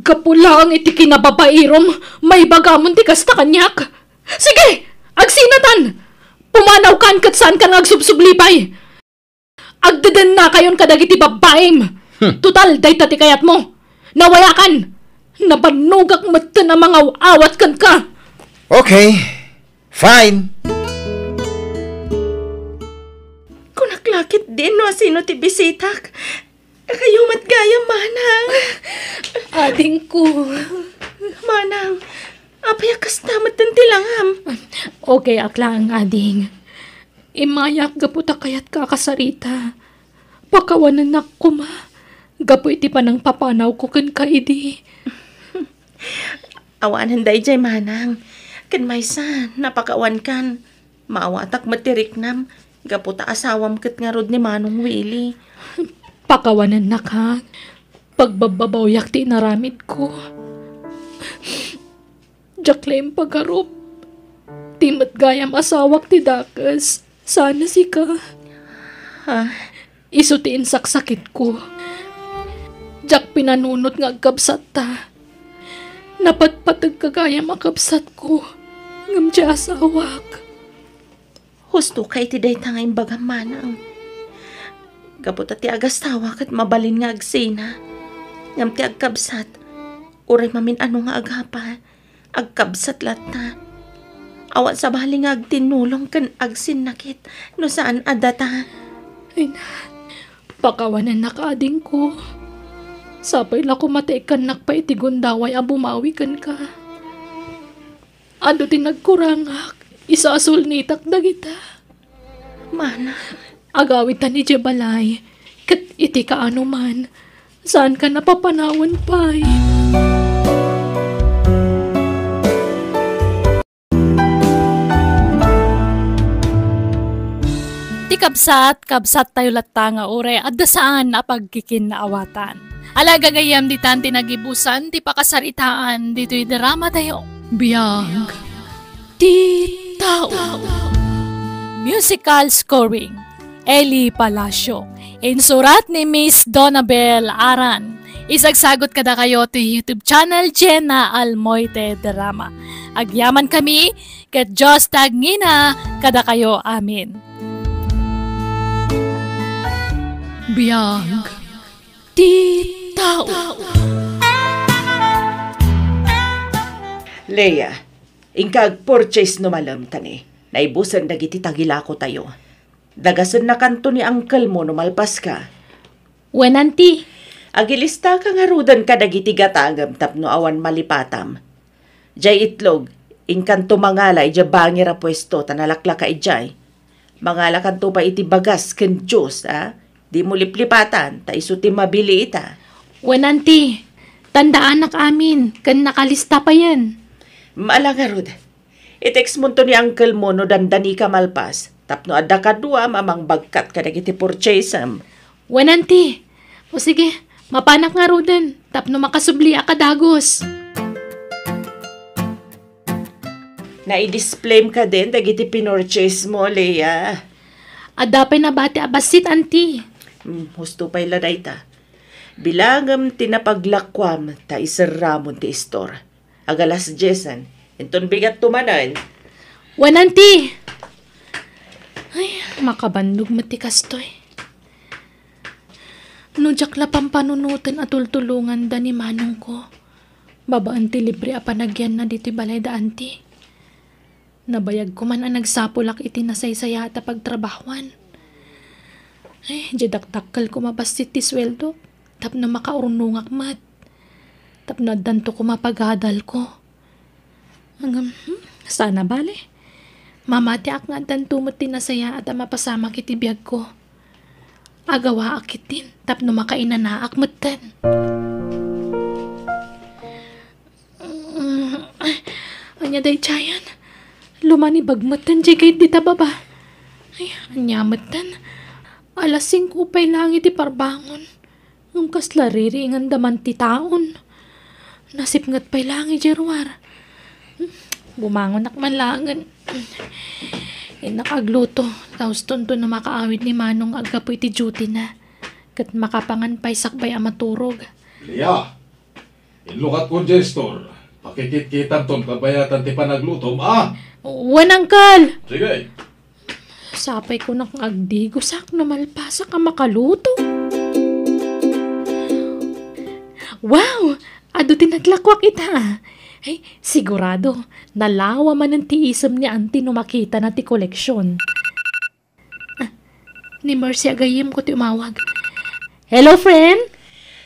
Gapu laeng iti kinababairom, maibagamon ti kasta kaniak. Sige, agsinatan! Pumanawkan ket saankan nga agsubsublipay. Agdedennakayon kadagiti babbaim. Hmm. Total, dayta ti kayatmo. Nawayakan! Nabannogak metten a mangaw-awat kenka. Okay. Fine. Kunak la ketdin no asino ti bisitak. Dakayo met gayam, manang. Adingko. Manang, apay a kasta metten ti langam? Okay ak laeng, ading. Immayak gapu ta kayatka a kasarita. Pakawanennak koma gapu iti panangpapanawko kenka idi. Awanen daydiay, manang. Ken maysa, napakawankan. Maawatak met ti riknam gapu ta asawam ket ngarud ni Manong Willie. Pakawanennak, ha? Pagbabbabawiak ti inaramidko. Diak la impagarup. Di met gayam asawak ti dakes. Saan a sika. Ha? Isu ti insaksakitko. Diak pinanunot nga agkabsatta. Napatpategka gayam a kabsatko. Ngem ti asawak. Husto ka iti dayta nga imbagam, manang. Gapu ta ti agasawa ket mabalin nga agsina. Ngem ti agkabsat, uray mamin-ano nga agapa, agkabsat latta. Awan sabali nga agtinnulong ken agsinnakit no saan a data. Ay na, pakawanennak, adingko. Sapay la koma ta ikkannak pay iti gundaway a bumawi kenka. Adu ti nagkurangak, isu a sulnitak dagita. Mana. Agawitan idiay balay, ket iti kaanoman, saanka a papanawen pay. Ti kabsat, kabsattayo latta nga uray adda saan a pagkikinnaawatan. Ala, gagayyem, ditan ti nagibusan ti pakasaritaan ditoy dramatayo. Biag ti tao. Musical scoring, Eli Palacio. Insurat ni Miss Donabel Aran. Isagsagot kadakayo ti YouTube channel Jenna Almoite Drama. Agyamankami ket Dios ti agngina kadakayo amin. Biag ti tao. Lea, inka agpurchase no malem ta ni, naibusen dagiti tagilakotayo. Dagasennakanto ni uncle mo no malpaska. Wen, auntie. Agilistaka ngaruden kadagiti gatangem tapno awan malipatam. Diay itlog, inkanto mangala idiay bangir a puesto ta nalaklaka idiay. Mangalakanto pay iti bagas ken juice, a? Dimo liplipatan, ta isu ti mabili ita. Wen, auntie. Tandaanak amin, ken nakalista payen. Ala ngarud, i-text monto ni uncle mo no dandanika malpas, tapno adda kaduam a mangbagkat kadagiti purchasem. Wen, auntie. O sige, mapanak ngaruden, tapno makasubliak a dagus. Naidisplayem kadin dagiti pinurchase mo, Lea? Adda pay nabati a bassit, auntie. Hmm, husto pay la dayta. Bilangem ti napaglakuam ta iserramon ti istor. Ag-alas diesen, inton bigatto manen. Wen, auntie! Ay, makabannogmi ti kastoy. No diak la pampanunoten a tultulonganda ni manongko, babaen ti libre a panagyanna ditoy balayda, auntie, nabayagko man a nagsapulak iti nasaysayaat a pagtrabahuan. Ay, diay dakdakkel koma bassit ti sueldo, tapno makaurnongak met. Tapno addanto koma pagadalko. Ngem, hmm, saan a bale. Mamatiak nga addanto met ti nasayaat a mapasamak iti biagko. Agawaak ketdin tapno makainanaak metten. Mm, ania daydiayen? Lumanibag metten diay kayat dita baba. Ay, ania metten? Alas singko pay laeng iti parbangon. Ngem kasla riringanda man ti taon. Nasipnget pay laeng idiay ruar. Hmm, bumangonak man laengen. Innak agluto, ta ustonto no makaawid ni Manong aggapu iti duty-na. Ket makapangan pay sakbay a maturog. Lia, inlukatko diay store. Pakikitkitanton kabayatan ti panaglutom, a? Wen, Uncle! Sige. Sapay kunak nga agdigosak no malpasak a makaluto. Wow! Adu ti naglakuak ita, a. Ay, sigurado, nalawa manen ti isem ni Auntie no makitana ti koleksion. Ah, ni Mercy a gayyemko ti umawag. Hello, friend?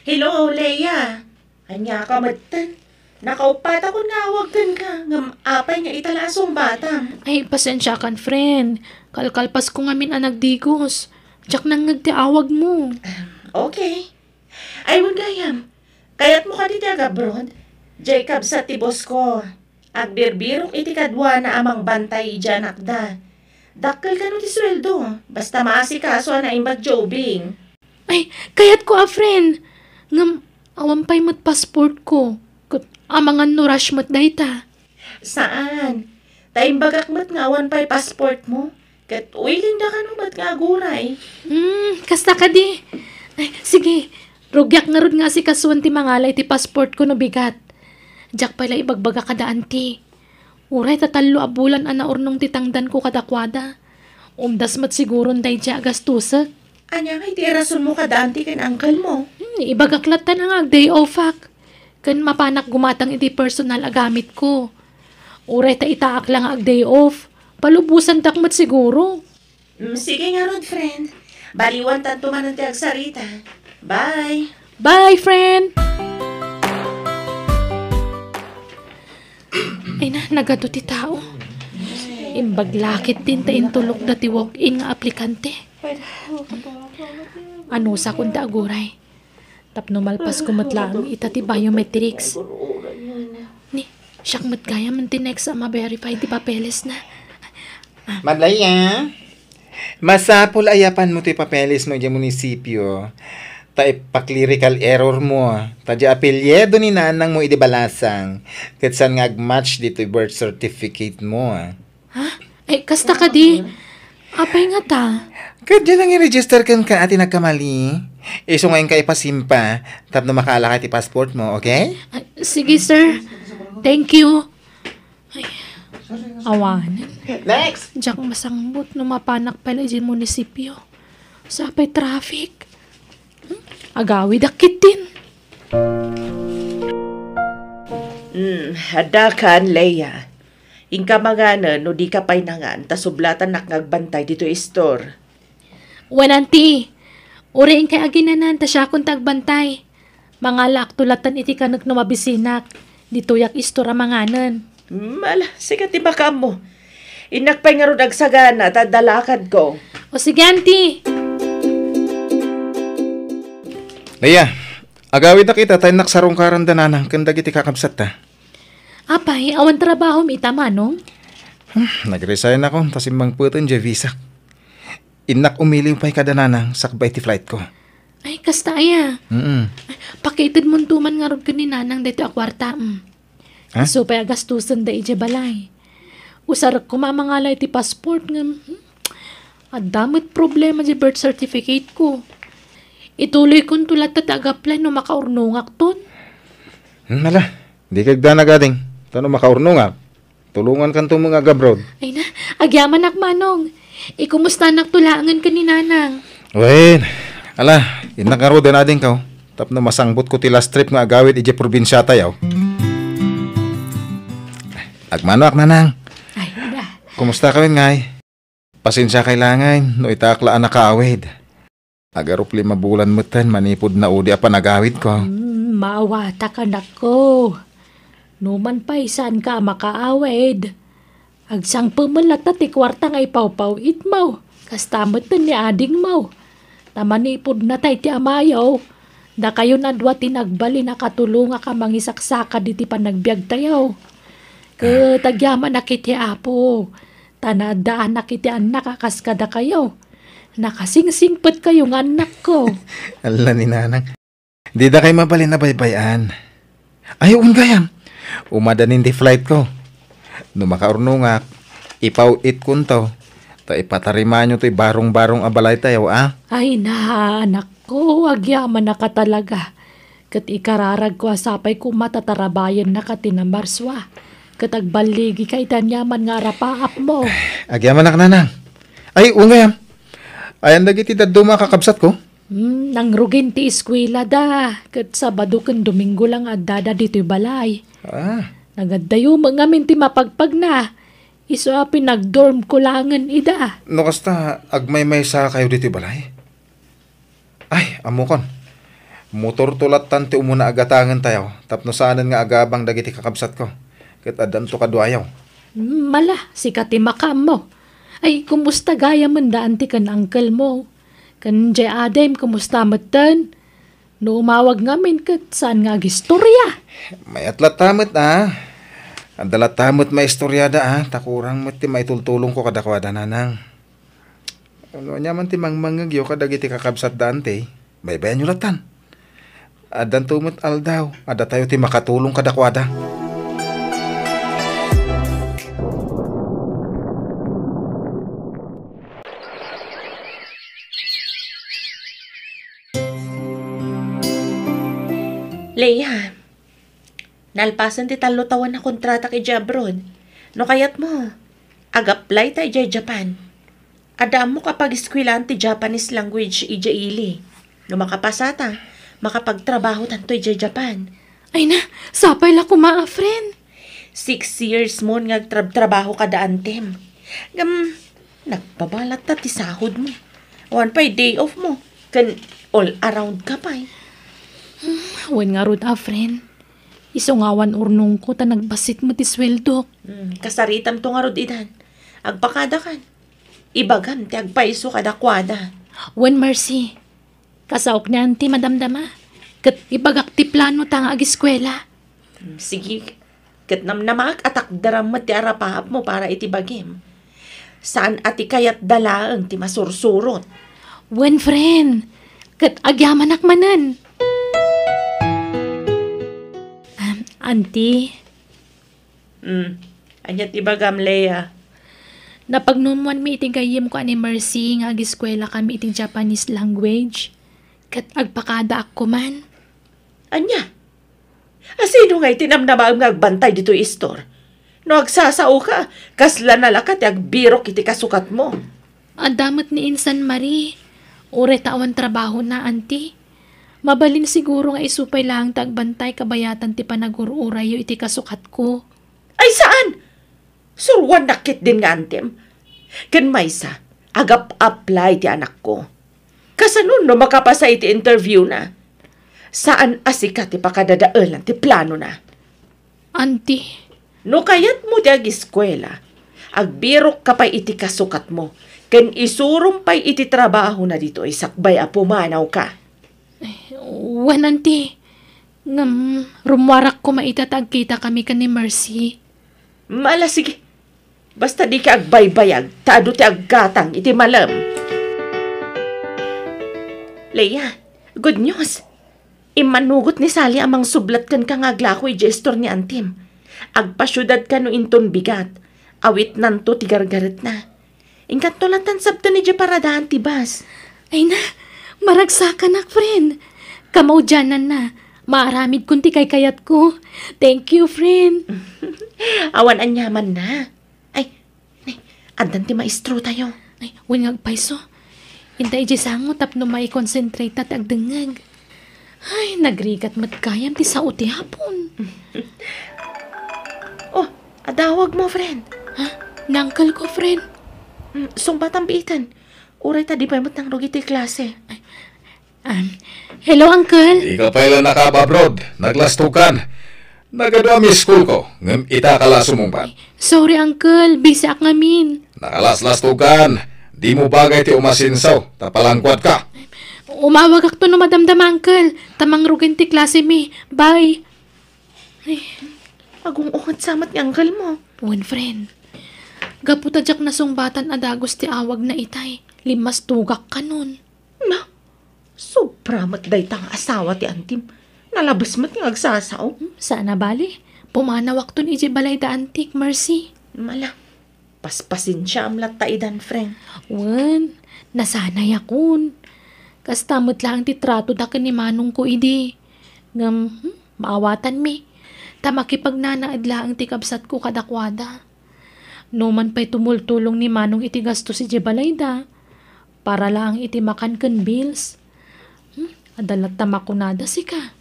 Hello, Lea. Ania ka metten? Nakauppatakon nga awag kenka, ngem apay nga ita la a sungbatam? Ay, pasensiakan, friend. Kalkalpasko ngamin a nagdigos. Diak nangngeg ti awagmo. Okay. Ay, wen gayam, kayatmo kadi ti agabroad? Diay kabsat ti boss ko. Agbirbirok iti kaduana a mangbantay idiay anakda. Dakkel kano ti sueldo, basta maasikaso a naimbag ti ubing. Ay, kayatko a, friend. Ngem, awan pay met passport ko. Ket amangan no rush met dayta. Saan? Ta imbagak met nga awan pay passport mo. Ket willing da kano met nga aguray. Hmm, kasta kadi. Ay, sige. Rugiak ngarud nga asikasuen ti mangala iti passport ko no bigat. Diak pay la ibagbaga kada Auntie. Uray ta tallo a bulan a naurnong ti tangdanko kadakuada. Umdas met siguron daydiay a gastosek. Ania ngay ti irasonmo kada Auntie ken uncle mo? Hmm, Ibagak latta nga ag-day offak. Ken mapanak gumatang iti personal a gamitko. Uray ta itaak la nga ag-day off, palubosantak met siguro. Mm, sige ngarud, friend. Baliwantanto manen ti agsarita. Bye! Bye, friend! Ay na, nagadu ti tao. Imbag lakit din ta intulokda ti walk-in nga aplikante. Anusakon ta aguray. Tapno malpasko met laeng ita ti biometrics. Ni, siak met gayam ti next a ma-verify ti papelesna. Madlaya, masapul a yapanmo ti papelesmo idiay munisipio. Ta ipa-clerical error mo. Ta di apelyido ni nanangmo idi balasang. Ket saan nga ag-match ditoy birth certificate mo. Ha? Ay, kasta kadi? Apay nga ta? Ket diay nang i-register kenka a ti nagkamali. Isu nga inka ipasimpa tapno makaalaka ti passport mo, okay? Ah, sige, sir. Thank you. Ay, awanen. Next! Diak masangbut no mapanak pay la idiay munisipio. Sapay traffic. Hmm? Agawidak ketdin. Hmm, adda kan, Leia. Inka manganen no dika pay nangan, ta sublatanak nga agbantay ditoy istor. Wen, Auntie. Uray inkay aginanan, ta siakon ti agbantay. Mangalaakto latta iti kanek no mabisinak. Ditoyak istor a manganen. Hmm, ala, sika ti makaammo. Innak pay ngarud agsagana, ta adda lakadko. O sige, Auntie. Leia, agawidak ita, ta innak sarungkaran da nanang ken dagiti kakabsatta. Apay, awan trabahom ita, Manong? Hmm, nag-resign ako, ta simmangpeten diay visak. Innak umiliw pay kada nanang sakbay ti flight ko. Ay, kasta aya. Mm. Pakiitedmonto man ngarud ken ni nanang daytoy a kuarta, mm. Ha? Isu pay a gastusen da idiay balay. Usarek koma a mangala iti passport ngem, hmm, adda met problema di birth certificate ko. Ituloykonto latta ti ag-apply no makaurnongakton. Hmm, ala, di kagdanag, ading. Ta no makaurnongak, tulongankanto met nga ag-abroad. Ay na, agyamanak, Manong. Ikumustanakto laengen ken ni Nanang. Wen, ala, innak ngaruden, adingko. Tapno masangbutko ti last trip nga agawid idiay probinsiatayo. Agmanoak, Nanang. Ay, da. Kumustaka wen ngay? Pasensiakay la ngay no itaak la a nakaawid. Agarup lima bulan metten manipud naudi a panagawidko. Hmm, maawatak, anakko. Numan pay saanka a makaawid, agsangpem latta ti kuarta nga ipawpaw-itmo. Kasta metten ni adingmo. Ta manipud natay ti amayo, dakayon a dua ti nagbalin a katulongak a mangisaksakad iti panagbiagtayo. Ket agyamanak iti Apo, ta naaddaanak iti annak a kas kadakayo. Nakasingsingpetkayo nga annakko. Ala ni Nanang. Didakay mabalin a baybay-an. Ay, wen gayam. Umadanin ti flight ko. No makaurnongak, ipaw-itkonto. Ta ipatarimanyo toy barong-barong a balaytayo, a? Ay na, anakko, agyamanak talaga. Ket ikararagko a sapay koma ta tarabayennaka ti Namarsua. Ket agballigika iti aniaman nga arapaapmo. Agyamanak, Nanang. Ay, wen gayam. Ayan dagiti dadduma a kakabsatko? Hmm, nangrugin ti eskuelada, ket Sabado ken Domingo la nga addada ditoy balay. Ah. Nagaddayo met ngamin ti mapagpagna. Isu a pinagdormko laengen ida. No kasta, agmaymaysakayo ditoy balay? Ay, ammokon. Motorto lattan ti umuna a gatangentayo tapno saanen nga agabang dagiti kakabsatko. Ket addanto kaduayo. Hmm, ala, sika ti makaammo. Ay, kumusta gayamen da anti ken uncle mo? Ken jay adim, kumusta metten? No umawag ngamin ket saan nga agistorya? Mayat latta met, a. Adda latta met maistoriada, a. Ta kurang met ti maitultulongko kadakuada, Nanang. No aniaman ti mangmangngegyo kadagiti kakabsatda anti, baybayanyo lattan. Addanto met aldaw a datayo ti makatulong kadakuada. Leia, nalpasen ti tallo tawen a kontratak idiay abroad. No kayatmo, ag-apply ta idiay Japan. Adda ammok a pagiskuelaan ti Japanese language idiay ili. No makapasata, Makapagtrabaho tanto idiay Japan. Ay na, sapay la koma a, friend. Six years mon nga agtrabtrabaho kada antem. Ngem, nagbabalat ta ti sahod mo. Awan pay day off mo. Ken all around ka pay. Hmm, wen ngarud a, friend. Isu nga awan urnongko ta nagbassit met ti sueldok. Hmm, kasaritam to ngarud idan. Agpakada kan. Ibagam ti agpayso kadakuada. Wen, Mercy. Kasaok ni Auntie madamdama. Ket ibagak ti plano ta nga agiskuela. Hmm, sige. Ket namnamaak a takderam met ti arapaap mo para iti bagim. Saan a ti kayatda laeng ti masursurot. Wen, friend. Ket agyamanak manen. Um, Auntie. Hmm. Ania ti bagam, Leia? Napagnumoanmi iti gayyemko a ni Mercy nga agiskuelakami iti Japanese language. Ket agpakadaak koman. Ania? A, sino ngay ti namnamaem nga agbantay ditoy istor? No agsasaoka, kasla nalaka ti agbirok iti kasukatmo? Adda met ni Insan Marie. Uray ta awan trabahona, Auntie. Mabalin siguro nga isu pay laeng ti agbantay kabayatan ti panagur-urayyo iti kasukatko. Ay, saan? Suroannak ketdin nga antem. Ken maysa, agap-apply ti anakko. Kasano no makapasa iti interviewna? Saan a sika ti pakadadaelan ti planona. Auntie. No kayatmo ti agiskuela, agbirokka pay iti kasukatmo, ken isurom pay iti trabahona ditoy sakbay a pumanawka. Wen, Auntie. Ngem, rummuarak koma ita ta agkitakami ken ni Mercy. Mala, sige. Basta dika agbaybayag, ta adu ti aggatang iti malem. Leia, good news. Immanugot ni Sally a mangsublat kenka nga aglako idiay istor ni Antim. Agpasiudad kano inton bigat. Awitnanto ti gargaretna. Inkanto latta sabten idiay paradaan ti bus. Ay na, maragsakanak, friend. Kamaudiananna, maaramidkon ti kaykayatko. Thank you, friend. Awan aniamanna. Ay, nay, addan ti maestrotayo. Ay, wen nga agpayso. Inta idiay sango tapno mai-concentrate ta ti agdengngeg. Ay, nagrigat met gayam ti sao ti Hapon. Oh, adawag mo, friend. Ha? Ni uncle ko, friend. Mm, sungbatan biiten. Uray ta di pay met nangrugi ti klase. Ay, um, hello, uncle. Di ka pay la nakab-abroad. Naglastokan. Nagadu a miss call ko, ngem ita ka la sumungbat. Sorry, uncle. Busy ak ngamin. Nakalaslastokan. Di mo bagay ti umasinsaw, ta palangkuat ka. Umawagak to no madamdama, uncle. Ta mangrugen ti klase mi. Bye. Ay. Agung-unget sa met ni uncle mo. Wen, friend. Gapu ta diak nasungbatan a dagus ti awagna itay. Limmastogak kanon. Na, sobra met dayta nga asawa ti Antim. Nalabes met nga agsasao. Hmm, saan a bale. Pumanawakton idiay balayda Antik, Mercy. Mala, paspasensiaam latta idan, friend. Wen, nasanayakon. Kasta met laeng ti tratoda ken ni manongko idi. Ngem, hmm, maawatanmi. Ta makipagnanaed laeng ti kabsatko kadakuada. Numan pay tumultulong ni Manong iti gastos idiay balayda, para laeng iti makan ken bills. Hmm, adda latta makunada sika.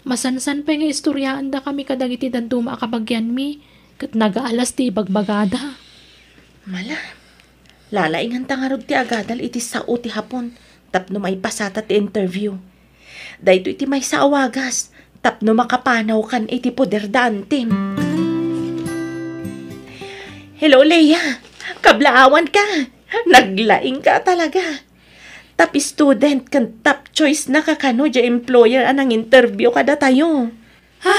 Masansan pay nga istoryaendakami kadagiti dadduma a kabagianmi, ket nagaalas ti ibagbagada. Mala, lalainganta ngarud ti agadal iti sao ti Hapon tapno maipasata ti interview. Daytoy ti maysa a wagas tapno makapanawkan iti poder da Antim. Hello, Leia. Kablaawanka. Naglaingka talaga. Top student ken top choice na kakano diay employer a nang-interview kadatayo. Ha?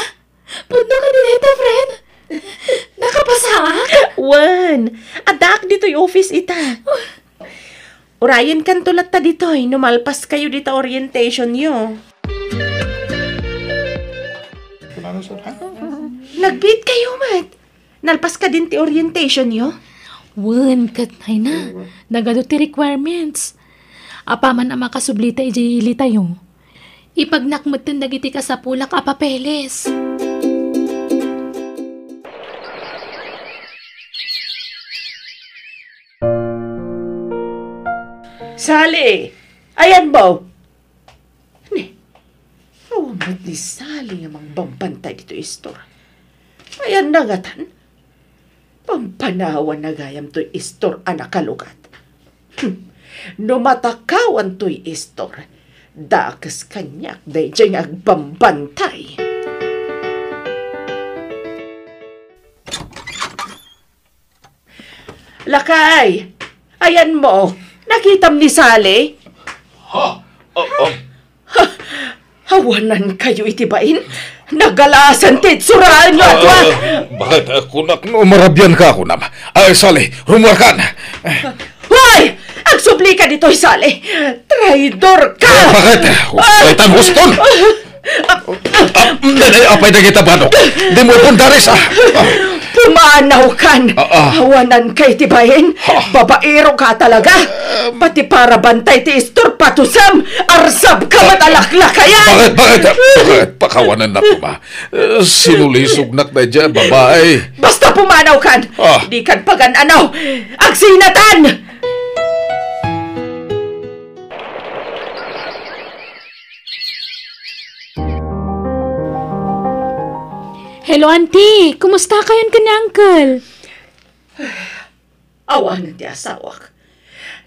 Pudno ka dita, friend? Nakapasaak? Wen, addaak ditoy office ita. Urayenkanto latta ditoy no malpaskayo dita orientationyo. Nagbiitkayo met. Nalpas kadin ti orientationyo? Wen, ket ay na. Nagadu ti requirements. Apaman a makasublita idiay ilitayo, ipagnak metten dagiti kasapulak a papeles. Sally! Ayanmo! Ni, Awan met ni Sally nga mangbambantay ditoy istor. Ayanna ngatan? Pampanawanna gayam toy istor a nakalugat. Hmm. No matakawan toy istor, dakes kaniak daydiay nga agbambantay. Lakay, ayanmo, nakitam ni Sally? Ha? Ah, ah. Ha? Awanan kayo iti bain? Nagalasan ti itsuraanyo, adua! Ah, bakit? Ah, kunak no marabian ka, kunam. Ay, Sally, rumuarkan. Hoy! Agsubli ka ditoy, Sally! Traidor ka! Eh, bakit? Ay! Ay, tan huston! Ah, nay, nay, apay dagita banok. Di mo ipon daris, ah. Ah. Pumanaw kan. Ah, ah. Awanan kay ti bain. Ha? Babaero ka talaga. Pati para bantay ti istor patusem. Arsab ka met a laklakayan. Bakit, bakit, bakit? Pakawanan na ko, ma. Eh, sinulisognak na dyan, babae. Basta pumanaw kan. Ah. Di kan pagan-anaw. Agsinatan! Hello, Auntie. Kumusta kayon ken ni Uncle? Awanen ti asawak.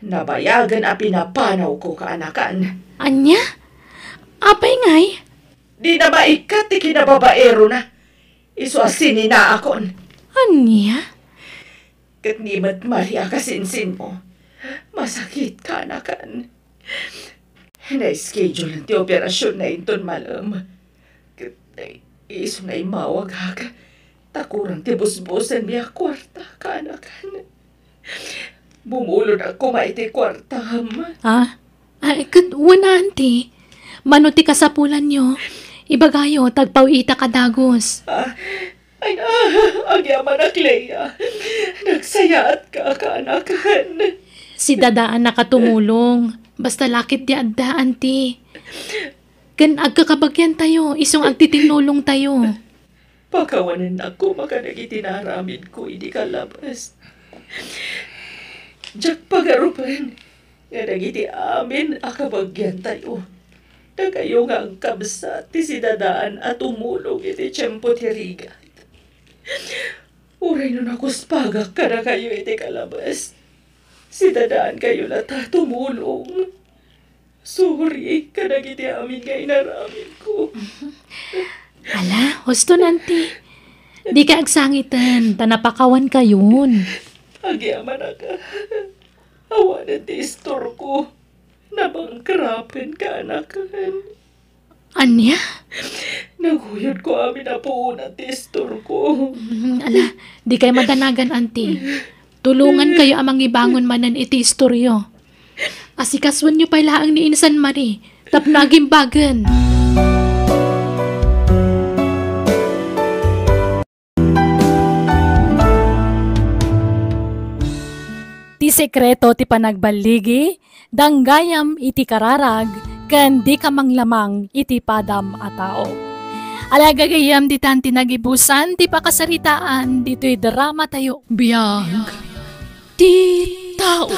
Nabayagen a pinapanawko kaanakan. Ania? Apay ngay? Di na maikkat ti kinababaerona. Isu a sininaakon. Ania? Ket ni met Maria kasinsinmo. Masakit kaanakan. Na-schedule ti operasyon na inton malem. Ket isuna immawagak. Ta kurang ti busbusenmi a kuarta kaanakan. Bumulod a koma iti kuartam. Ah? Ay, ket wen, Auntie. Mano ti kasapulanyo? Ibagayo, ta agpaw-itak a dagus. Ah, ay, ah, agyamanak, Lea. Nagsayaatka kaanakan. Si Dadaan nakatumulong. Basta lakit ti adda, Auntie. Ken agkakabagyan tayo, isung agtitinnulong tayo. Pakawanen a koma kadagiti naaramidko idi kalabas. Diak pagarupen nga dagiti amin a kabagyan tayo, dakayo nga agkabsat ti sidadaan a tumulong iti tiempo ti rigat. Uray no nakuspagak kadakayo iti kalabas, sidadaan kayo latta tumulong. Sorry kadagiti amin nga inaramidko. Ala, huston, Auntie. Dika agsangiten, ta napakawan kayon. Agyamanak. Awanen ti istorko. Nabangkrapen kaanakan. Ania? Naguyodko amin a puonan ti istorko. Mm, ala, dikay madanagan, Auntie. Tulongan kayo a mangibangon manen iti istoryo. Asikasuenyo pay laeng ni Insan Marie tapno agimbagen. Ti sekreto ti panagballigi, danggayam iti kararag, ken dika manglamang iti padam a tao. Ala, gagayyem, ditan ti nagibusan ti pakasaritaan ditoy drama tayo. Biag ti tao.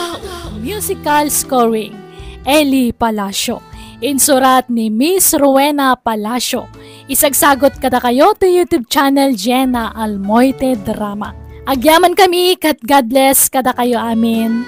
Musical scoring, Eli Palacio. Insurat ni Miss Rowena Palacio. Isagsagot kadakayo ti YouTube channel Jenna Almoite Drama. Agyamankami ket God bless kadakayo amin.